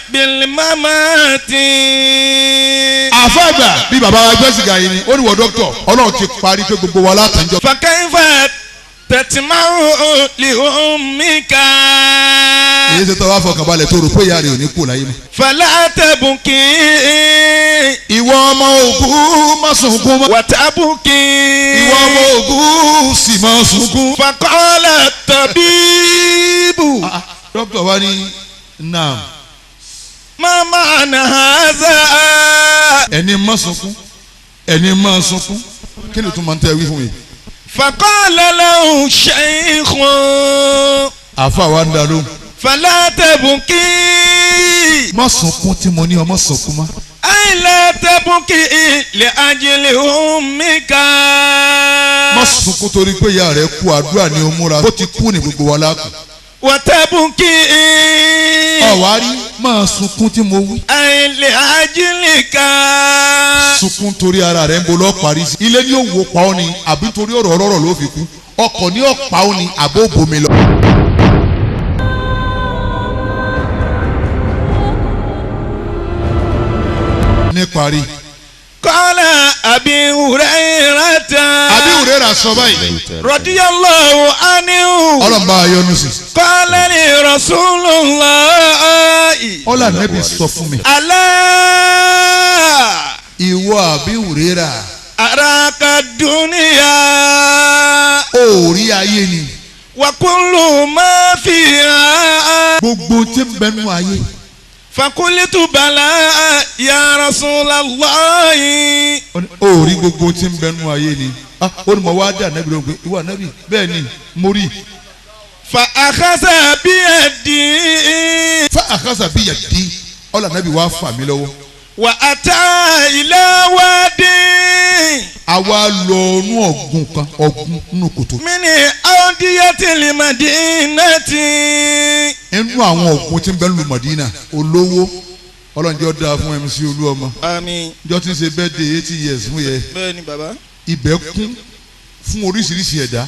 bilimamati. Àfàgbà bí bàbá wa gbé sìgá yìí ni ó ní wọ dókítà Ọlọ́run ti parí pé gbogbo wa látàjọ. Fàkẹ́fà tẹ̀tìmáwò lè ummika. Èyí ṣe tó wá fọkàn balẹ̀ tó rò pé ìyá rẹ̀ ò ní kú láyé mọ́. Fàlà tẹ̀bùkì. Ìwọ ọmọ òkú má sunkún mọ́. Wàtàbùkì. Ìwọ ọmọ òkú sì má sunkún. Fàkọ́lá tàbíbù. Dókítà wa ní naam. Mama nàhásà. Ẹni má sunkún, ẹni má sunkún, kí ni tó máa ń tẹ́ wí fún mi? Fàkọ́lá lẹ́hùn ṣẹ́yìnkùn. Àfa wa ń da lóhùn. Fàlà tẹ̀bùkì. Má sunkún tí mo ní ọmọ sunkún mọ́. Ayé Àìlẹ̀ tẹ́bùkì lè ajílẹ̀ ummika. Má sunkún torí pé ìyá rẹ̀ kú, àdúrà ni ó múra, bó ti kú ní gbogbo wa lákù. Wọ́tẹ́bùkì. Ọ̀wárí máa sunkún tí mo wí. Àìlẹ̀ ajílẹ̀ ká. Sunkún torí ara rẹ̀ ń bo lọ́ọ́ parí sí. Ilé ní òwò pa ọ́ ni àbí torí ọ̀rọ̀ ọlọ́rọ̀ ló fi kú. Ọkọ̀ ní ọ̀pá ọ́ ni àbó bomi lọ. Níparí. Kọ́lá Abi Hurairata. Abi Hurairah sọ báyìí. Radiyallahu anhu. Ọlọ́run bá a yọ́nú sí. Qala li Rasulullah. Ọlá nẹ́bí sọ fún mi. Alá. Ìwọ Abi Hurairah. Araka dunya. O rí ayé ni. Wa kullu ma fiha. Gbogbo tí ń bẹ nínú ayé. Fakulitu bala ya Rasulallahi. O rí gbogbo tí ń bẹ nínú ayé ni. Ó ní mo wá dé ànábì lóhùn pé ìwọ ànábì bẹ́ẹ̀ ni mo rí. Fa akhasa biyadi. Fa akhasa biyadi. Ọlọ́ ànábì wá fà mí lọ́wọ́. Wa ata ila wadi. Àwa lọ inú ọ̀gbun kan, ọ̀gbun nínú kòtò. Mini awdiyatil madinati. Inú àwọn ọ̀gbun tí ń bẹ lu Madina, olówó ọlọ́njọ́ dáa fún MC Olúọmọ. Àmín. Njọ́ tí ń ṣe birthday 80 years fún yẹ. Bẹ́ẹ̀ni bàbá. Ibẹ̀ kún fún oríṣiríṣi ẹ̀dá.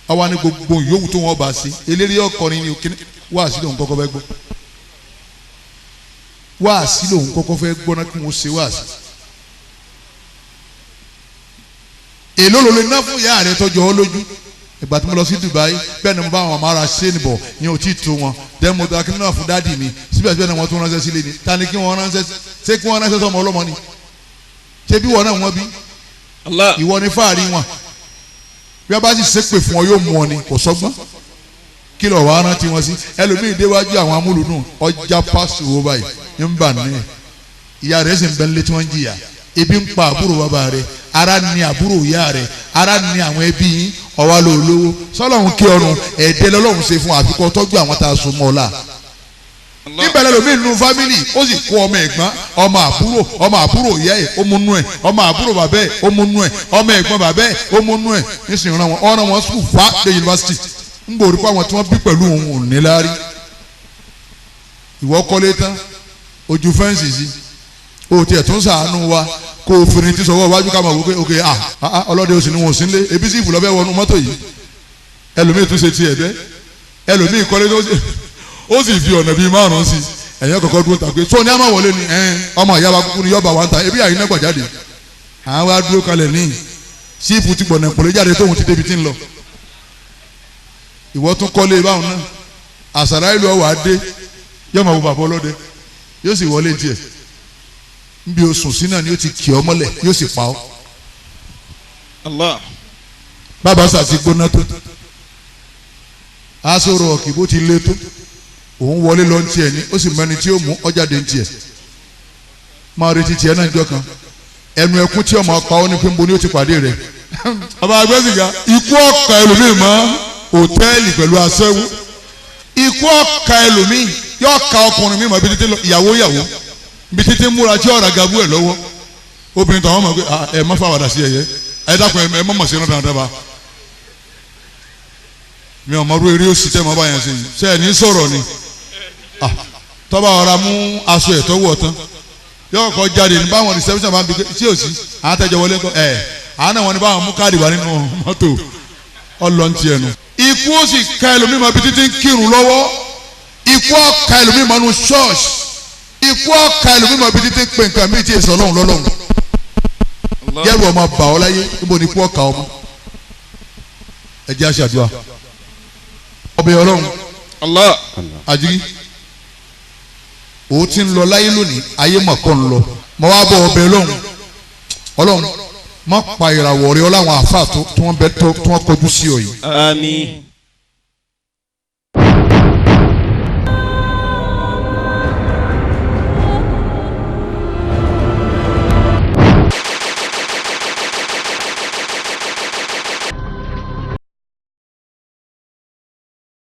Àwa ni gbogbo yòówù tó wọn bá ṣe. Eléré ọkọrin ni wáàsí lòun kọ́kọ́ fẹ́ gbọ́. Wáàsí lòun kọ́kọ́ fẹ́ gbọ́ náà kí wọ́n ṣe wáàsí. Èló ló lè ná fún ìyá rẹ tọjọ ọ lójú? Ìgbà tí mo lọ sí Dubai bẹ́ẹ̀ ni mo bá àwọn ọmọ ara ṣe nìbọ̀ yẹn ò tí ì tó wọn. Dẹ́n mo ta kí náà fún dáàdì mi, síbẹ̀síbẹ̀ náà wọ́n tún ránṣẹ́ sílé ni. Ta ni kí wọ́n ránṣẹ́? Ṣé kí wọ́n ránṣẹ́ sọmọ ọlọ́mọ ni? Ṣé bí wọ́n náà wọ́n bí? Ìwọ ni fáàrí wọn. Bí wọ́n bá sì ṣépè fún ọ yóò mú ọ ni, kò sọ́gbọ́n. Kí lọ wàá rántí wọn sí? Ẹlòmíì déwájú àwọn amúlùdùn ọjà pàṣẹ owó báyìí ń bà ní. Ìyá rẹ̀ sì ń bẹ nílé tí wọ́n ń jìyà. Ebi ń pa àbúrò bàbá rẹ̀, ara ni àbúrò ìyá rẹ̀, ara ni àwọn ẹbí yín, ọ̀wá ló lówó. Sọlọ́run kí ọrùn ẹ̀ẹ́dẹ́ lọ́lọ́run ṣe fún àfikọ́ tọ́jú àwọn tá a so mọ́ ọ la. Níbẹ̀ lẹ́lòmíì nínú fámìlì ó sì kó ọmọ ẹ̀gbọ́n, ọmọ àbúrò ìyá ẹ̀ ó mú nú ẹ̀, ọmọ àbúrò bàbá ẹ̀ ó mú nú ẹ̀, ọmọ ẹ̀gbọ́n bàbá ẹ̀ ó mú nú ẹ̀, nísìnyí ràn wọ́n, ọ̀ràn wọn sùn fà dé yunifásitì. Ń gbòòrò pé àwọn tí wọ́n bí pẹ̀lú òun ò ní láárí. Ìwọ kọ́lé tán, ojú fẹ́ǹsì sí, o tiẹ̀ tún ṣàánú wa kó o fìrìn tí sọ̀wọ́ wájú ká máa wò pé ok ọlọ́dẹ oṣù ni wọn ò sí nílé, ebi sí ìfúlọ́fẹ́ wọnú mọ́tò yìí. Ẹlòmíì tún ṣe tiẹ̀ bẹ́ẹ̀, ẹlòmíì kọ́lé tó ó sì fi ọ̀nà bíi márùn-ún sí ẹ̀yìn kọ̀ọ̀kan dúró ta pé sọ ni a máa wọlé ni ọmọ ìyá wa kúkú ni yọba wa ń ta ebi àyínná gbà jáde. Àwọn wa dúró kalẹ̀ ní síìpù ti gbọ̀nà ìpòlẹ́ jáde tóun ti débi tí ń lọ. Ìwọ tún kọ́lé báwọn náà, àṣàrà ìlú ọwọ́ adé yóò máa wo bàbá ọlọ́dẹ yóò sì wọlé tiẹ̀. Nbí o sùn sí náà ni ó ti kì ọ́ mọ́lẹ̀ yóò sì pa ọ́. Allah. Bàbá sàti gbóná tó aṣọ rọ̀ọ̀kì bó ti lé tó òun wọlé lọ ní tiẹ̀ ni ó sì mẹ́ni tí ó mú ọjàde ní tiẹ̀. Máa retí tiẹ̀ náà níjọ́ kan. Ẹnu ẹkún tí ọmọ pa ọ́ ní pé nbo ni ó ti pàdé rẹ̀. Bàbá agbẹ́sìgá ikú ọ̀ka ẹlòmíì mọ́ hòtẹ́ẹ̀lì pẹ̀lú aṣẹ́wó. Ikú ọ̀ka ẹlòmíì yóò ka ọkùnrin mi mọ́ ibi títí ìyàwó ìyàwó ibi títí múra tí ọ̀rà gabu ẹ̀ lọ́wọ́. Obìnrin tàwọn mọ̀ pé ẹ má fàwàdà sí ẹ̀yẹ ẹ dákun ẹ má mọ̀ sí ẹ̀rọ dáadáa bá. Mi ò mọ irú eré òsì tẹ́ mọ́ bá yẹn sí i ṣe ẹ̀ ní sọ̀rọ̀ ni. Tọ́ba ọ̀ra mú aṣọ ẹ̀ tọ́wọ́ tán yóò kọ́ jáde ní báwọn reception bá ń bi sí òsì àwọn tẹ́jọ wọlé ńkọ́ ẹ̀ àwọn náà wọn ni báwọn mú káàdì wá nínú mọ́tò ọlọ́ntì ẹnu. Ikú ó sì ka ẹlòmíì mọ́ ibi títí ń kírun lọ́wọ́. Ikú ó ka ẹlòmíì mọ́ nu ṣọ́ọ̀ṣì. Ikú ó ka ẹlòmíì mọ́ ibi títí ń pè nǹkan míì tí èso ọlọ́run lọ́lọ́run. Yẹ́rù ọmọ bà ọ́ láyé níbo ni ikú ó ka ọmọ. Ẹ jẹ́ àṣàdúrà. Ọbẹ̀ ọlọ́run. Àjírí o ti ń lọ láyé lónìí ayé mọ̀ kọ́ ń lọ mọ wá bọ̀ ọbẹ̀ ọlọ́run. Ọlọ́run má pa ìràwọ̀ rẹ ọláwọn àfa tí wọ́n bẹ tí wọ́n kọjú sí ọ yìí. Àmín.